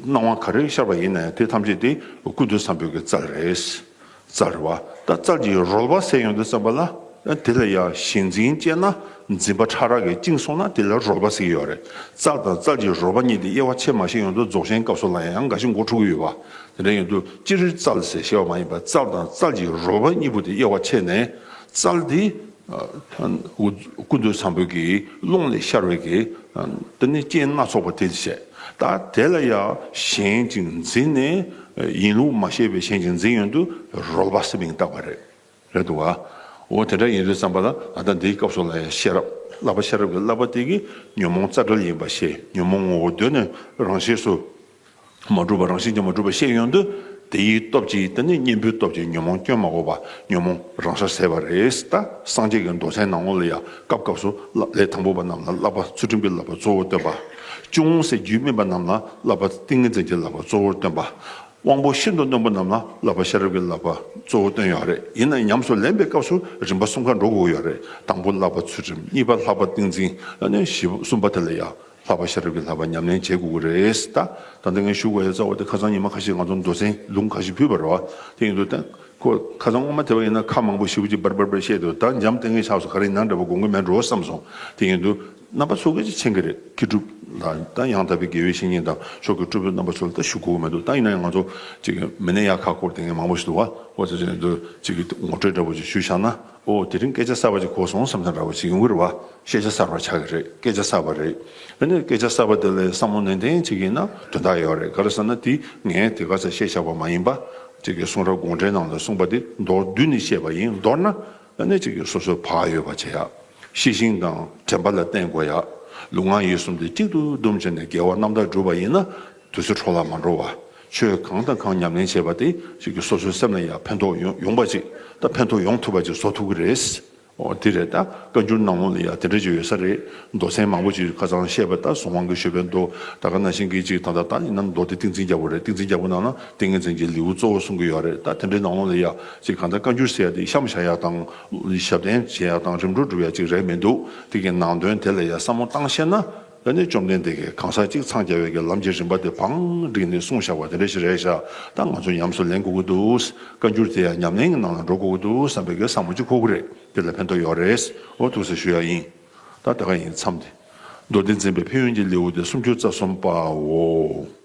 སྣང་བ་ག་རེ་ཤར་བ་ཡིན་ན་ཡང་དེ་ཐམས་ཅད་དེ་ཀུན་ཏུ་བཟང་པོའི་གི་རྩལ་རེད། རྩལ་རེད་བ། ད་རྩལ་གྱི་རོལ་པ་ཟེར་ཡོང་དུས་ཙམ་པ་ལ། དེ་ལ་ཡང་ཞེན་འཛིན་སྐྱེས་ན། འཛིན་པ་ཕྲ་རགས་ཀྱིས་བཅིངས་སོང་ན་དེ་ལ་རོལ་པ་ཟེར་གྱི་ཡོད་རེད། རྩལ་དང་རྩལ་གྱི་རོལ་པ་གཉིས་དེ་དབྱེ་བ་ཕྱེ་མ་ཤེས་ཡོང་དུས་རྫོགས་ཆེན་སྐབས་སུ་ལ་ཡང་འགའ་ཞིག་མགོ་འཁྲུག་གི་ཡོད་བ། དེ་འདྲ་ཡོང་དུས་སྤྱིར་རྩལ་ཟེར་བཤད་པ་མ་ཡིན་པར་རྩལ་དང་རྩལ་གྱི་རོལ་པ་གཉིས་པོ་དེ་དབྱེ་བ་ཕྱེ་ནས། རྩལ་དེ། ཨ། ཀུན་ཏུ་བཟང་པོའི་གི་རླུང་ལས་ཤར་བའི་གི། ཨ། དེ་ནི་རྐྱེན་སྣ་ཚོགས་པ་དེ་བྱས། ད་དེ་ལ་ཡང་ཞེན་ཅིང་འཛིན་ནས། ཡིན་ལུགས་མ་ཤེས་པའི་ཞེན་ཅིང་འཛིན་ཡོང་དུས་རོལ་པ་ཟེར་མིང་བཏགས་པ་རེད། རེད་འདུག་ག་འོ་དེ་འདྲ་ཡིན་དུས་ཙམ་པ་ལ་ད་ལྟ་འདིའི་སྐབས་སུ་ལ་ཡང་ཤེས་རབ། བསླབ་པ་ཤེས་རབ་ཀྱི་བསླབ་པ་དེ་གིས་ཉོན་མོངས་རྩ་བྲལ་ཡིན་པ་ཤེས། ཉོན་མོངས་ངོ་བོ་གདོད་ནས་རང་ཤེས་སུ་མ་གྲུབ་པ། རང་བཞིན་གྱིས་མ་གྲུབ་པ་ཤེས་ཡོང་དུས་ དེའི་སྟོབས་ཀྱིས་དེ་ནི་གཉེན་པོའི་སྟོབས་ཀྱིས་ཉོན་མོངས་སྐྱོན་མ་གོས་པ་ཉོན་མོངས་རང་སར་ཟད་པ་རེད། ད་སངས་རྒྱས་ཀྱི་མདོ་ཚན་ནང་ལོགས་ལ་ཡང་སྐབས་སྐབས་སུ་ལ་ལས་དང་པོ་པ་རྣམས་ལ་བསླབ་པ་ཚུལ་ཁྲིམས་ཀྱི་བསླབ་པ་གཙོ་བོར་སྟོན་པ། ཅུང་ཟད་རྒྱུད་སྨིན་པ་རྣམས་ལ་བསླབ་པ་ཏིང་ངེ་འཛིན་གྱི་བསླབ་པ་གཙོ་བོར་སྟོན་པ། དབང་པོ་ཤིན་ཏུ་རྣོན་པོ་རྣམས་ལ་བསླབ་པ་ཤེས་རབ་ཀྱི་བསླབ་པ་གཙོ་བོར་སྟོན་ཡོད་རེད། ཡིན་ན་ཉམས་སུ་ལེན་པའི་སྐབས་སུ་རིམ་པ་གསུམ་ཀ་འགྲོ་དགོས་ཡོད་རེད། དང་པོ་བསླབ་པ་ཚུལ་ཁྲིམས། གཉིས་པ་ལྷག་པ་ཏིང་འཛིན། ཨ་ནི་བཞི་པ་གསུམ་པ་དེ་ལ་ཡང་ལྷག་པ་ཤེས་རབ་ཀྱི་བསླབ་པ་ཉམས་ལེན་བྱེད་དགོས་ཀྱི་རེད། ད་ད་ལྟ་ངས་ཞུ་དགོས་ཡ་རྩ་བ་དེ་ཁ་སང་ཉི་མ་ཁ་ཤས་ང་ཚོ་མདོ་ཚན་ལུང་ཁ་ཤས་ཕུལ་བ་རེད་བ། དེ་ཡིན་དུས་ད་ཁོ་ཁ་སང་སྔོན་མ་དེ་བ་ཡིན་ན་ཁ་མང་པོ་ཞེ་པོ་ཅིག་འབར་འབར་འབར་བཤད་འདུག་ད་འཇམ་ཐིང་ངེ་ཆགས་སོང་། ག་རེ་ཡིན་ན་འདྲ་པོ་དགོངས་ཀྱི་མེད་འགྲོ་བསམ་སོང་། དེ་ཡིན་དུས་རྣམ་པ་ཚོ་སྐད་ཆ་མཁྱེན་གྱི་རེད། མཁས་གྲུབ་ལ་ད་ཡང་དག་པའི་དགེ་བའི་བཤེས་གཉེན་དང་ཕྱོགས་ཀྱི་སྤྲུལ་པའི་རྣམ་པ་ཚོ་ལ་ད་ཞུ་དགོས་མི་འདུག་ད་ཡིན་ན་ཡང་ང་ཚོ་ཅིག་མི་སྣ་ཡག་ཁག་སྐོར་དེ་ངས་མང་པོ་ཞིག་འདུག་བ། འོ་ཚོ་ཅིག་འདུག་ཅིག་ངོ་སྤྲོད་འདྲ་པོ་ཅིག་ཞུས་བཞག་ན། ཨོ་དེ་རིང་སྐད་ཆ་གསར་པ་ཅིག་གོ་སོང་བསམ་ཐེངས་འདྲ་པོ་ཅིག་ཡོང་གི་རེད་བ། ཤེས་བྱ་གསར་པ་ཆགས་ཀྱི་རེད། སྐད་ཆ་གསར་པ་རེད། ཨ་ནི་སྐད་ཆ་གསར་པ་དེ་ལ་བསམ་བློ་ནན་ཏན་བྱེད་ཀྱི་ཡིན་ན་དོན་དག་ཡོད་རེད། ག་རེ་ཟེར་ན་དེ་ངས་དེ་ག་ཚོད་བཤད་བཞག་པ་མ་ཡིན་པ། ཅིག་གི་གསུང་རབ་དགོངས་འགྲེལ་ནང་ལ་གསུངས་པ་དེ་མདོར་བསྡུས་ནས་བཤད་པ་ཡིན། མདོར་ན་ཨ་ནི་ཅིག་གི་སོ་སོའི་བག་ཡོད་པ་བྱེད་ཡག་ཤེས་བཞིན་དང་དྲན་པ་ལ་བརྟེན་དགོས་ཡག་ལུས་ངག་ཡིད་གསུམ་དེ་གཅིག་ཏུ་བསྡོམས་བྱས་ནས་དགེ་བ་རྣམ་དག་བསྒྲུབས་པ་ཡིན་ན། དུས་ཚོད་འཕྲོ་བརླག་མ་འགྲོ་བ། ཆོས་གང་དང་གང་ཉམས་ལེན་བྱས་པ་དེ་ཅིག་གི་སོ་སོའི་སེམས་ལ་ཡང་ཕན་ཐོགས་ཡོང་ཡོང་པ་ཅིག་ད་ཕན་ཐོགས་ཡོང་ཐུབ་པ་ཅིག་བཟོ་ཐུབ་ཀྱི་རེད། འོ་དེ་རེད། ད་བཀའ་འགྱུར་ནང་ལོགས་ལ་ཡང་དེ་འདྲ་ཅིག་ཡོད་ས་རེད། མདོ་ཚན་མང་པོ་ཅིག་ཁ་སང་བཤད་པ་ད་གཟུངས་དབང་གི་ཞུ་བའི་མདོ་ད་ག་ནང་བཞིན་གྱི་ཅིག་ད་ལྟ་ད་ཡིན་ན་མདོ་དེ་ཏིང་འཛིན་རྒྱལ་པོ་རེད། ཏིང་འཛིན་རྒྱལ་པོ་ནང་ན་ཏིང་ངེ་འཛིན་གྱི་ལེའུ་གཙོ་བོ་གསུང་གི་ཡོད་རེད། ད་དེ་འདྲའི་ནང་ལོགས་ལ་ཡང་ཅིག་གང་ལྟར་བཀའ་འགྱུར་ཟེར་ཡ་དེ་གཤམ་བཞག་ཡ་དང་ཞབས་བརྟན་བྱེད་ཡ་དང་རིམ་གྲོ་སྒྲུབ་ཡ་ཅིག་རེད་མི་འདུག་དེ་གི་ནང་དོན་དེ་ལ་ཡང་བསམ་བློ་བཏང་ཤེས་ན། ཨ་ནི་བཅོམ་ལྡན་འདས་ཀྱིས་གང་ཟག་གཅིག་འཚང་རྒྱ་བའི་གི་ལམ་གྱི་རིམ་པ་དེ་བང་བསྒྲིགས་ནས་གསུངས་བཞག་པ་དེ་འདྲ་ཞིག་རེད་ཤག་ད་ང་ཚོ་ཉམས་སུ་ལེན་དགོས་ཀྱི་འདུག་བཀའ་འགྱུར་དེ་ཡང་ཉམས་ལེན་གྱི་ནང་ལ་འགྲོ་དགོས་ཀྱི་འདུག་བསམ་པའི་གི་བསམ་བློ་ཅིག་འཁོར་གྱི་རེད། དེ་ལ་ཕན་ཐོགས་ཡོད་རེད། འོ་ཐུགས་ས་ཞུ་ཡ་ཡིན། ད་ད་ག་ཡིན་མཚམས་དེ། མདོ་སྡེ་འཛིན་པའི་ཕན་ཡོན་གྱི་ལེའུ་སྟེ་སུམ་ཅུ་རྩ་གསུམ་པའོ།